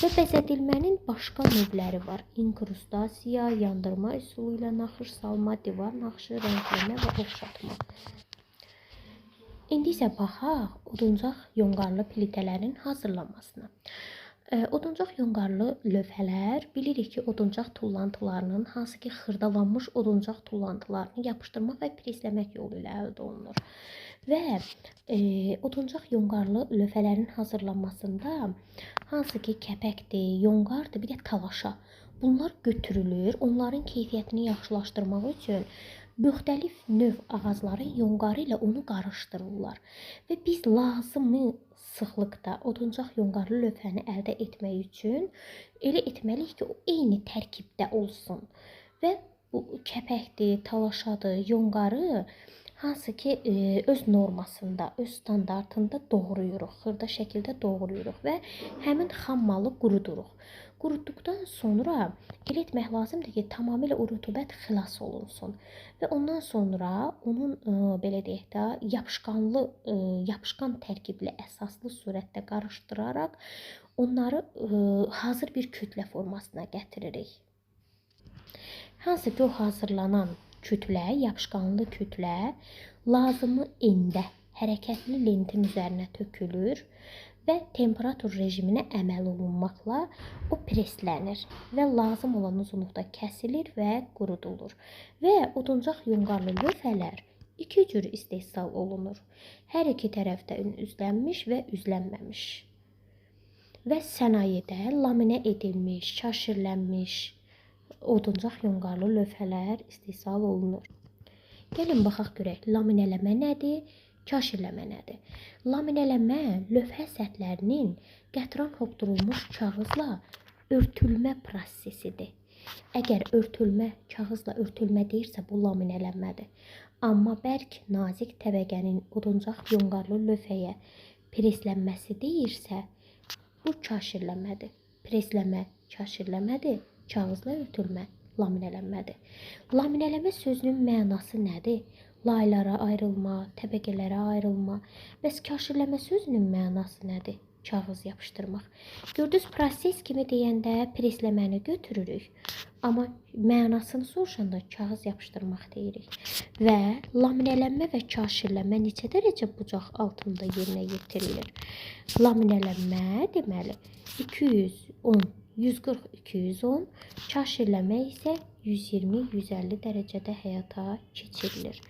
Və bəzədilmənin başqa növləri var. İnkrustasiya, yandırma üsulu ilə naxış salma, divar naxışı, rəngləmə və oxşatma. İndi isə baxaq oduncaq yonqarlı plitələrin hazırlanmasına. Oduncaq yonqarlı lövhələr, bilirik ki, oduncaq tullantılarının, hansı ki, xırdalanmış oduncaq tullantılarını yapışdırmaq və presləmək yolu ilə əldə olunur. Və oduncaq yonqarlı lövhələrin hazırlanmasında hansı ki, kəpəkdir, yonqardır, bir də talaşa. Bunlar götürülür, onların keyfiyyətini yaxşılaşdırmaq üçün müxtəlif növ ağacların yonqarı ilə onu qarışdırırlar. Və biz lazımı sıxlıqda oduncaq yonqarlı lövhəni əldə etmək üçün elə etməliyik ki, o eyni tərkibdə olsun. Və bu kəpəkdir, talaşadır, yonqarı hansı ki öz normasında, öz standartında doğrayırıq, xırda şəkildə doğrayırıq və həmin xam malı quruduruq. Qurutduqdan sonra elə etmək lazımdır ki, tamamilə o rütubət xilas olunsun və ondan sonra onun belə deyək də yapışqanlı, yapışqan tərkibli əsaslı surətdə qarışdıraraq onları hazır bir kütlə formasına gətiririk. Hansı ki o hazırlanan kütlə, yapışqanlı kütlə lazımı endə hərəkətli lentin üzərinə tökülür və temperatur rejiminə əməl olunmaqla o preslənir və lazım olan uzunluqda kəsilir və qurudulur. Və oduncaq yonqarlı lövhələr iki cür istehsal olunur. Hər iki tərəfdə üzlənmiş və üzlənməmiş. Və sənayedə laminə edilmiş, kaşirlənmiş oduncaq yonqarlı lövhələr istehsal olunur. Gəlin baxaq görək, laminələmə nədir? Kaşirləmə nədir? Laminələmə lövhə səthlərinin qətran hopdurulmuş kağızla örtülmə prosesidir. Əgər örtülmə, kağızla örtülmə deyirsə, bu laminələnmədir. Amma bərk nazik təbəqənin oduncaq yonqarlı lövhəyə preslənməsi deyirsə, bu kaşirləmədir. Presləmə kaşirləmədir, kağızla örtülmə laminələnmədir. Laminələmə sözünün mənası nədir? Laylara ayrılma, təbəqələrə ayrılma. Bəs kaşirləmə sözünün mənası nədir? Kağız yapışdırmaq. Gördünüz, proses kimi deyəndə presləməni götürürük. Amma mənasını soruşanda kağız yapışdırmaq deyirik. Və laminələnmə və kaşirləmə neçə dərəcə bucaq altında yerinə yetirilir? Laminələnmə deməli 210, 140, 210, kaşirləmə isə 120-150 dərəcədə həyata keçirilir.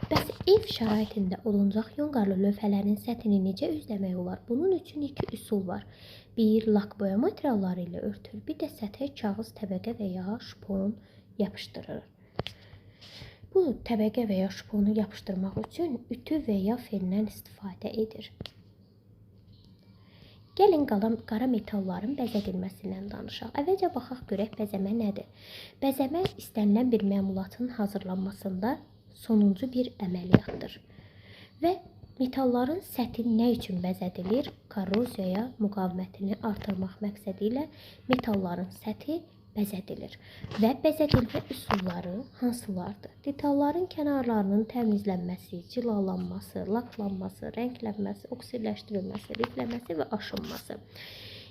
Bəs ev şəraitində oduncaq yonqarlı lövhələrin səthini necə üzləmək olar? Bunun üçün iki üsul var. Bir, lak boya materialları ilə örtür, bir də səthə kağız təbəqə və ya şpon yapışdırır. Bu təbəqə və ya şponu yapışdırmaq üçün ütü və ya fendən istifadə edir. Gəlin qara metalların bəzədilməsindən danışaq. Əvvəlcə baxaq görək bəzəmə nədir? Bəzəmə istənilən bir məmulatın hazırlanmasında sonuncu bir əməliyyatdır. Və metalların səthi nə üçün bəzədilir? Korroziyaya müqavimətini artırmaq məqsədi ilə metalların səthi bəzədilir. Və bəzədilmə üsulları hansılardır? Detalların kənarlarının təmizlənməsi, cilalanması, laklanması, rənglənməsi, oksidləşdirilməsi, rifləməsi və aşınması.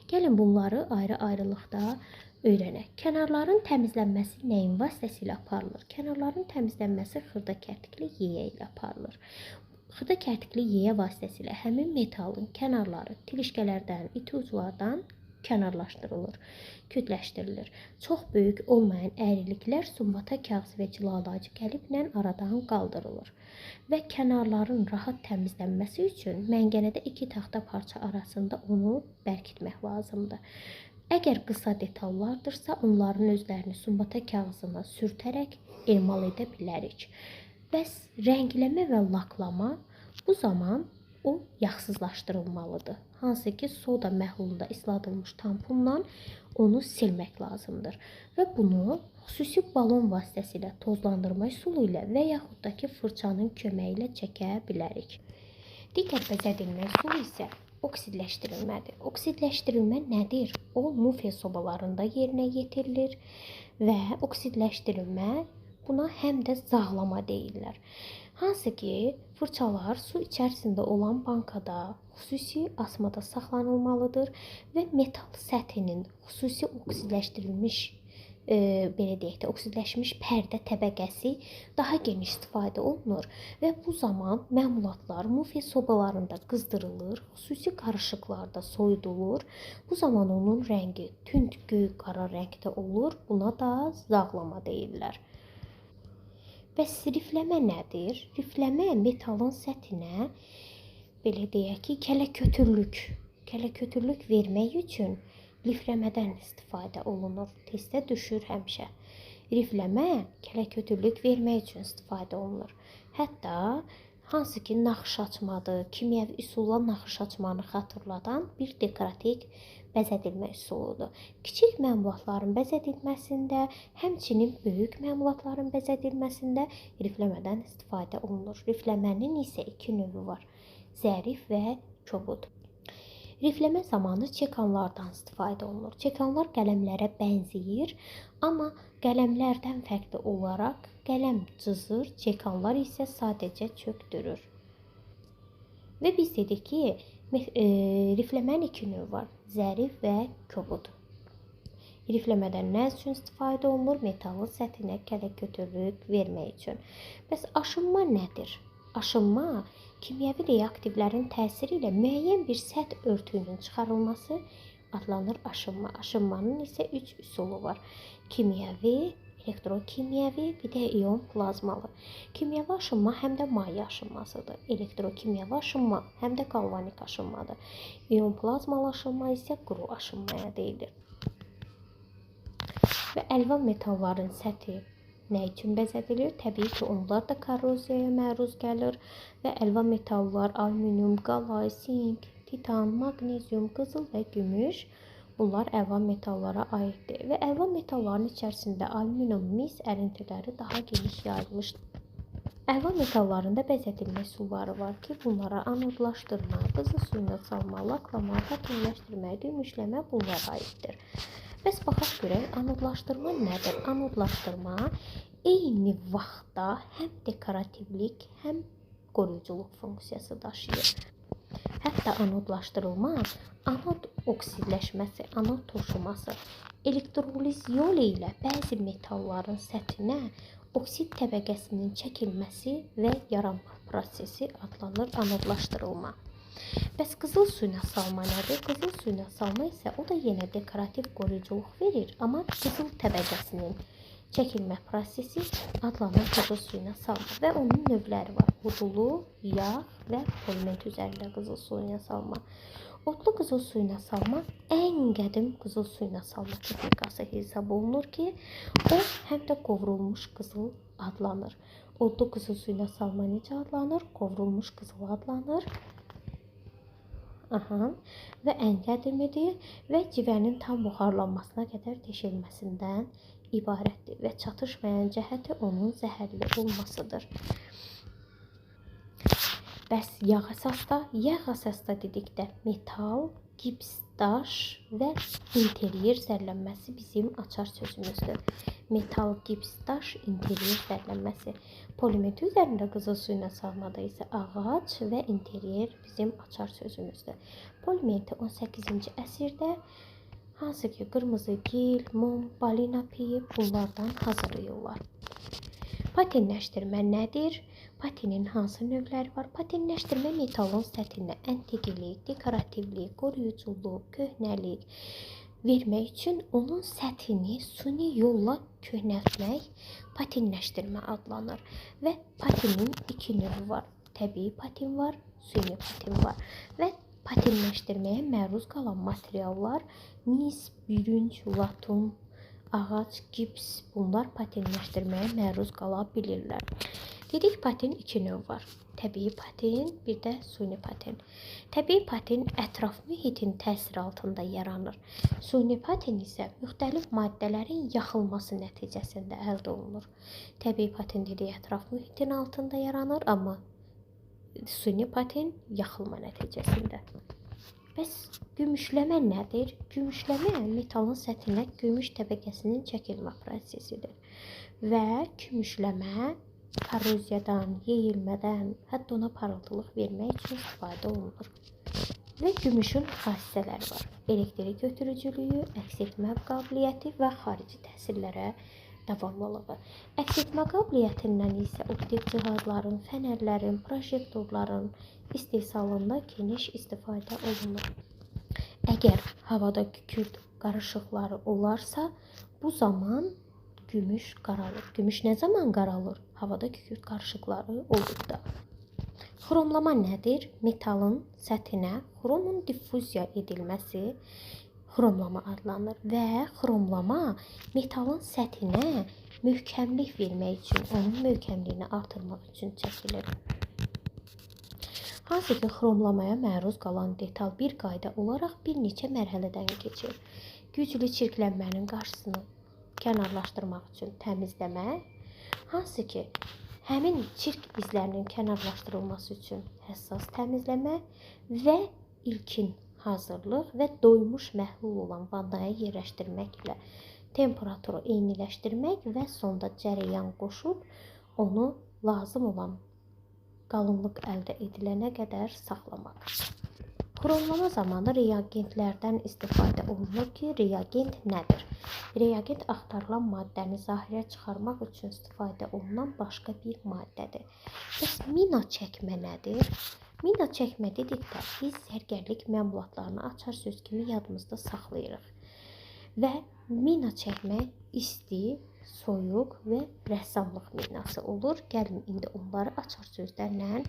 Gəlin bunları ayrı-ayrılıqda öyrənək. Kənarların təmizlənməsi nəyin vasitəsilə aparılır? Kənarların təmizlənməsi xırda kərtikli yeyə ilə aparılır. Xırda kərtikli yeyə vasitəsilə həmin metalın kənarları tilişkələrdən, iti uclardan kənarlaşdırılır, kütləşdirilir. Çox böyük olmayan əyriliklər sumbata kağızı və cilalayıcı qəliblə aradan qaldırılır. Və kənarların rahat təmizlənməsi üçün məngənədə iki taxta parça arasında onu bərkitmək lazımdır. Əgər qısa detallardırsa, onların özlərini sumbata kağızına sürtərək emal edə bilərik. Bəs rəngləmə və laklama bu zaman o yağsızlaşdırılmalıdır. Hansı ki, soda məhlulunda isladılmış tamponla onu silmək lazımdır. Və bunu xüsusi balon vasitəsilə tozlandırma üsulu ilə və yaxud da ki, fırçanın köməyi ilə çəkə bilərik. Digər bəzədilmə üsulu isə oksidləşdirilmədir. Oksidləşdirilmə nədir? O, mufya sobalarında yerinə yetirilir və oksidləşdirilmə buna həm də zağlama deyirlər. Hansı ki, fırçalar su içərisində olan bankada xüsusi asmada saxlanılmalıdır və metal səthinin xüsusi oksidləşdirilmiş, belə deyək də, oksidləşmiş pərdə təbəqəsi daha geniş istifadə olunur və bu zaman məmulatlar mufya sobalarında qızdırılır, xüsusi qarışıqlarda soyudulur. Bu zaman onun rəngi tünd göy qara rəngdə olur. Buna da zağlama deyirlər. Bəs rifləmə nədir? Rifləmə metalın səthinə, belə deyək ki, kələkötürlük vermək üçün lifləmədən istifadə olunur. Testə düşür həmişə. Rifləmə kələkötürlük vermək üçün istifadə olunur. Hətta hansı ki, naxış açmadır, kimyəvi üsulla naxış açmanı xatırladan bir dekorativ bəzədilmə üsuludur. Kiçik məmulatların bəzədilməsində, həmçinin böyük məmulatların bəzədilməsində rifləmədən istifadə olunur. Rifləmənin isə iki növü var: zərif və kobud. Rifləmə zamanı çekanlardan istifadə olunur. Çekanlar qələmlərə bənzəyir, amma qələmlərdən fərqli olaraq qələm cızır, çekanlar isə sadəcə çökdürür. Və biz dedik ki, rifləmənin iki növü var: zərif və kobud. Rifləmədən nə üçün istifadə olunur? Metalın səthinə kələkötürlük vermək üçün. Bəs aşınma nədir? Aşınma kimyəvi reaktivlərin təsiri ilə müəyyən bir səth örtüyünün çıxarılması adlanır aşınma. Aşınmanın isə 3 üsulu var: kimyəvi, elektrokimyəvi, bir də ion plazmalı. Kimyəvi aşınma həm də maye aşınmasıdır. Elektrokimyəvi aşınma həm də galvanik aşınmadır. İon plazmalı aşınma isə quru aşınmaya deyilir. Və əlvan metalların səthi nə üçün bəzədilir? Təbii ki, onlar da korroziyaya məruz gəlir və əlvan metallar alüminium, qalay, sink, titan, maqnezium, qızıl və gümüş, bunlar əlvan metallara aiddir. Və əlvan metalların içərisində alüminium, mis ərintiləri daha geniş yayılmışdır. Əlvan metallarında bəzədilmə üsulları var ki, bunlara anodlaşdırma, qızıl suyuna salma, laklama, patinləşdirmə, gümüşləmə bunlara aiddir. Bəs baxaq görək, anodlaşdırma nədir? Anodlaşdırma eyni vaxtda həm dekorativlik, həm qoruyuculuq funksiyası daşıyır. Hətta anodlaşdırılma, anod oksidləşməsi, anod turşuması, elektroliz yolu ilə bəzi metalların səthinə oksid təbəqəsinin çəkilməsi və yaranma prosesi adlanır anodlaşdırılma. Bəs qızıl suyuna salma nədir? Qızıl suyuna salma isə o da yenə dekorativ qoruyuculuq verir, amma qızıl təbəqəsinin çəkilmə prosesi adlanır qızıl suyuna salma və onun növləri var: odlu, yağ və poliment üzərində qızıl suyuna salma. Odlu qızıl suyuna salma ən qədim qızıl suyuna salma texnikası hesab olunur ki, o həm də qovrulmuş qızıl adlanır. Odlu qızıl suyuna salma necə adlanır? Qovrulmuş qızıl adlanır. Aha. Və ən qədimidir və civənin tam buxarlanmasına qədər deşilməsindən ibarətdir və çatışmayan cəhəti onun zəhərli olmasıdır. Bəs yağ əsasda? Yağ əsasda dedikdə metal, gips, daş və interyer zərlənməsi bizim açar sözümüzdür. Metal, gips, daş, interyer zərlənməsi. Polimeti üzərində qızıl suyuna salmada isə ağac və interyer bizim açar sözümüzdür. Polimeti 18-ci əsrdə hansı ki qırmızı gil, mum, balina piyi bunlardan hazırlayırlar. Patinləşdirmə nədir? Patinin hansı növləri var? Patinləşdirmə metalın səthinə əntiqilik, dekorativlik, qoruyuculuq, köhnəlik vermək üçün onun səthini suni yolla köhnəltmək patinləşdirmə adlanır. Və patinin iki növü var. Təbii patin var, suni patin var. Və patinləşdirməyə məruz qalan materiallar mis, bürünc, latun, ağac, gips bunlar patinləşdirməyə məruz qala bilirlər. Dedik patin iki növ var. Təbii patin, bir də suni patin. Təbii patin ətraf mühitin təsiri altında yaranır. Suni patin isə müxtəlif maddələrin yaxılması nəticəsində əldə olunur. Təbii patin dedik ətraf mühitin altında yaranır, amma suni patin yaxılma nəticəsində. Bəs gümüşləmə nədir? Gümüşləmə metalın səthinə gümüş təbəqəsinin çəkilmə prosesidir. Və gümüşləmə korroziyadan, yeyilmədən, hətta ona parıltılıq vermək üçün istifadə olunur. Və gümüşün xassələri var. Elektrik götürücülüyü, əks etmə qabiliyyəti və xarici təsirlərə davamlılığı. Əks etmə qabiliyyətindən isə optik cihazların, fənərlərin, projektorların istehsalında geniş istifadə olunur. Əgər havada kükürt qarışıqları olarsa, bu zaman gümüş qaralır. Gümüş nə zaman qaralır? Havada kükürt qarışıqları olduqda. Xromlama nədir? Metalın səthinə xromun diffuziya edilməsi xromlama adlanır və xromlama metalın səthinə möhkəmlik vermək üçün, onun möhkəmliyini artırmaq üçün çəkilir. Hansı ki, xromlamaya məruz qalan detal bir qayda olaraq bir neçə mərhələdən keçir. Güclü çirklənmənin qarşısını kənarlaşdırmaq üçün təmizləmə, hansı ki, həmin çirk izlərinin kənarlaşdırılması üçün həssas təmizləmə və ilkin hazırlıq və doymuş məhlul olan vannaya yerləşdirməklə temperaturu eyniləşdirmək və sonda cərəyan qoşub onu lazım olan qalınlıq əldə edilənə qədər saxlamaq. Xromlama zamanı reagentlərdən istifadə olunur ki, reagent nədir? Reagent axtarılan maddəni zahirə çıxarmaq üçün istifadə olunan başqa bir maddədir. Bəs mina çəkmə nədir? Mina çəkmə dedikdə biz zərgərlik məmulatlarını açar söz kimi yadımızda saxlayırıq. Və mina çəkmə isti, soyuq və rəssamlıq minası olur. Gəlin indi onları açar sözlərlə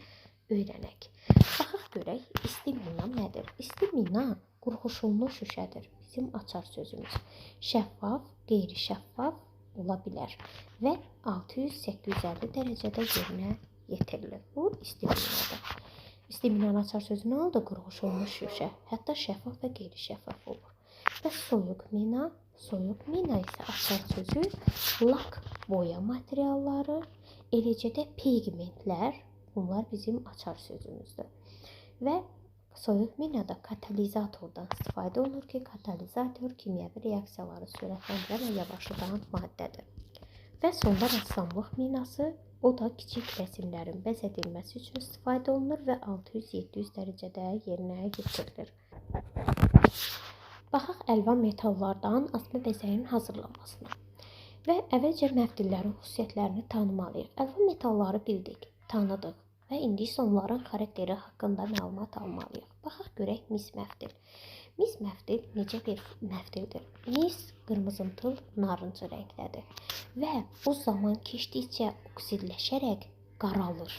öyrənək. Baxaq görək, isti mina nədir? İsti mina qurğuşunlu şüşədir. Bizim açar sözümüz. Şəffaf, qeyri-şəffaf ola bilər və 600-850 dərəcədə yerinə yetirilir. Bu isti minadır. İsti minanın açar sözü nə oldu? Qurğuşunlu şüşə. Hətta şəffaf və qeyri-şəffaf olur. Və soyuq mina, soyuq mina isə açar sözü lak boya materialları, eləcə də pigmentlər, bunlar bizim açar sözümüzdür. Və soyuq minada katalizatordan istifadə olunur ki, katalizator kimyəvi reaksiyaları sürətləndirən və yavaşladan maddədir. Və sonda rəssamlıq minası, o da kiçik rəsimlərin bəzədilməsi üçün istifadə olunur və 600-700 dərəcədə yerinə yetirilir. Baxaq əlvan metallardan asma bəzəyinin hazırlanmasına. Və əvvəlcə məftillərin xüsusiyyətlərini tanımalıyıq. Əlvan metalları bildik, tanıdıq və indi isə onların xarakteri haqqında məlumat almalıyıq. Baxaq görək mis məftil. Mis məftil necə bir məftildir? Mis qırmızımtıl narıncı rəngdədir və o zaman keçdikcə oksidləşərək qaralır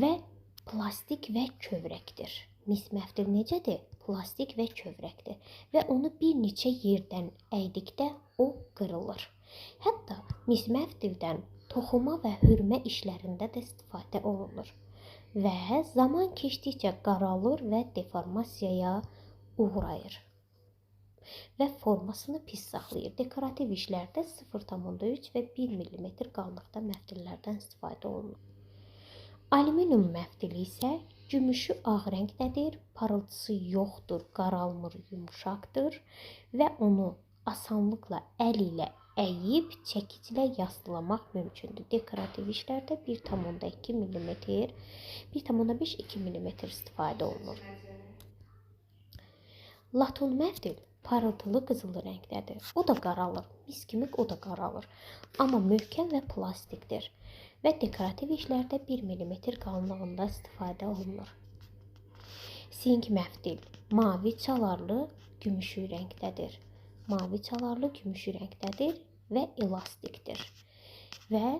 və plastik və kövrəkdir. Mis məftil necədir? Plastik və kövrəkdir və onu bir neçə yerdən əydikdə o qırılır. Hətta mis məftildən toxuma və hörmə işlərində də istifadə olunur və zaman keçdikcə qaralır və deformasiyaya uğrayır və formasını pis saxlayır. Dekorativ işlərdə 0,3 və 1 mm qalınlıqda məftillərdən istifadə olunur. Alüminium məftili isə gümüşü ağ rəngdədir, parıltısı yoxdur, qaralmır, yumşaqdır və onu asanlıqla əl ilə əyib çəkiclə yastılamaq mümkündür. Dekorativ işlərdə 1,2 mm, 1,5-2 mm istifadə olunur. Latun məftil parıltılı qızılı rəngdədir. O da qaralır. Mis kimi o da qaralır. Amma möhkəm və plastikdir və dekorativ işlərdə 1 mm qalınlığında istifadə olunur. Sink məftil mavi çalarlı gümüşü rəngdədir. Mavi çalarlı gümüşü rəngdədir və elastikdir. Və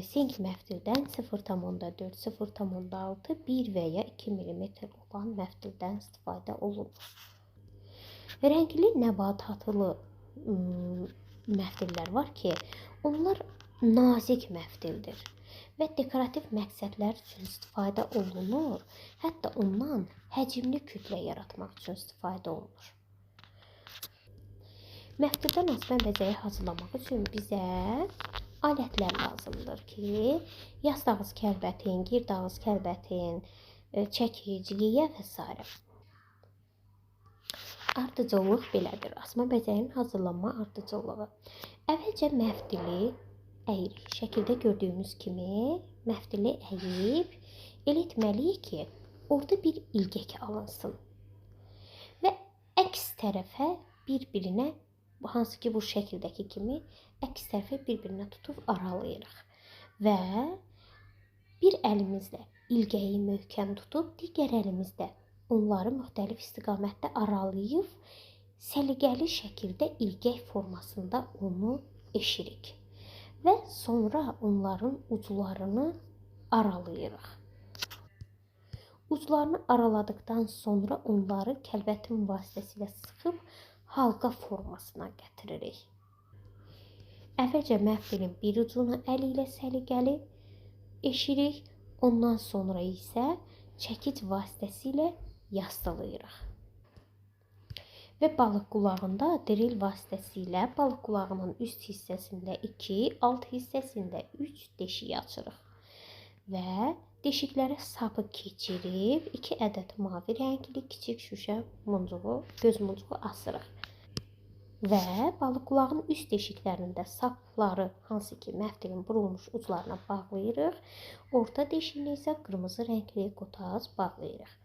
sink məftildən 0,4, 0,6, 1 və ya 2 mm olan məftildən istifadə olunur. Rəngli nəbatatlı məftillər var ki, onlar nazik məftildir və dekorativ məqsədlər üçün istifadə olunur. Hətta ondan həcmli kütlə yaratmaq üçün istifadə olunur. Məftildən asma bəzəyi hazırlamaq üçün bizə alətlər lazımdır ki, yastağız kəlbətin, girdağız kəlbətin, çəkic, yeyə və s. Ardıcıllıq belədir. Asma bəzəyinin hazırlanma ardıcıllığı. Əvvəlcə məftili əyirik. Şəkildə gördüyümüz kimi məftili əyib elə etməliyik ki, orada bir ilgək alınsın. Və əks tərəfə bir-birinə, hansı ki bu şəkildəki kimi, əks tərəfə bir-birinə tutub aralayırıq. Və bir əlimizlə ilgəyi möhkəm tutub, digər əlimizdə onları müxtəlif istiqamətdə aralayıb, səliqəli şəkildə ilgək formasında onu eşirik. Və sonra onların uclarını aralayırıq. Uclarını araladıqdan sonra onları kəlbətin vasitəsilə sıxıb halqa formasına gətiririk. Əvvəlcə məftilin bir ucunu əl ilə səliqəli eşirik. Ondan sonra isə çəkic vasitəsilə yastılayırıq. Və balıq qulağında drill vasitəsilə balıq qulağının üst hissəsində 2, alt hissəsində 3 deşik açırıq. Və deşiklərə sapı keçirib 2 ədəd mavi rəngli kiçik şüşə muncuğu, göz muncuğu asırıq. Və balıq qulağının üst deşiklərində sapları hansı ki məftilin burulmuş uclarına bağlayırıq. Orta deşiyinə isə qırmızı rəngli qotaz bağlayırıq.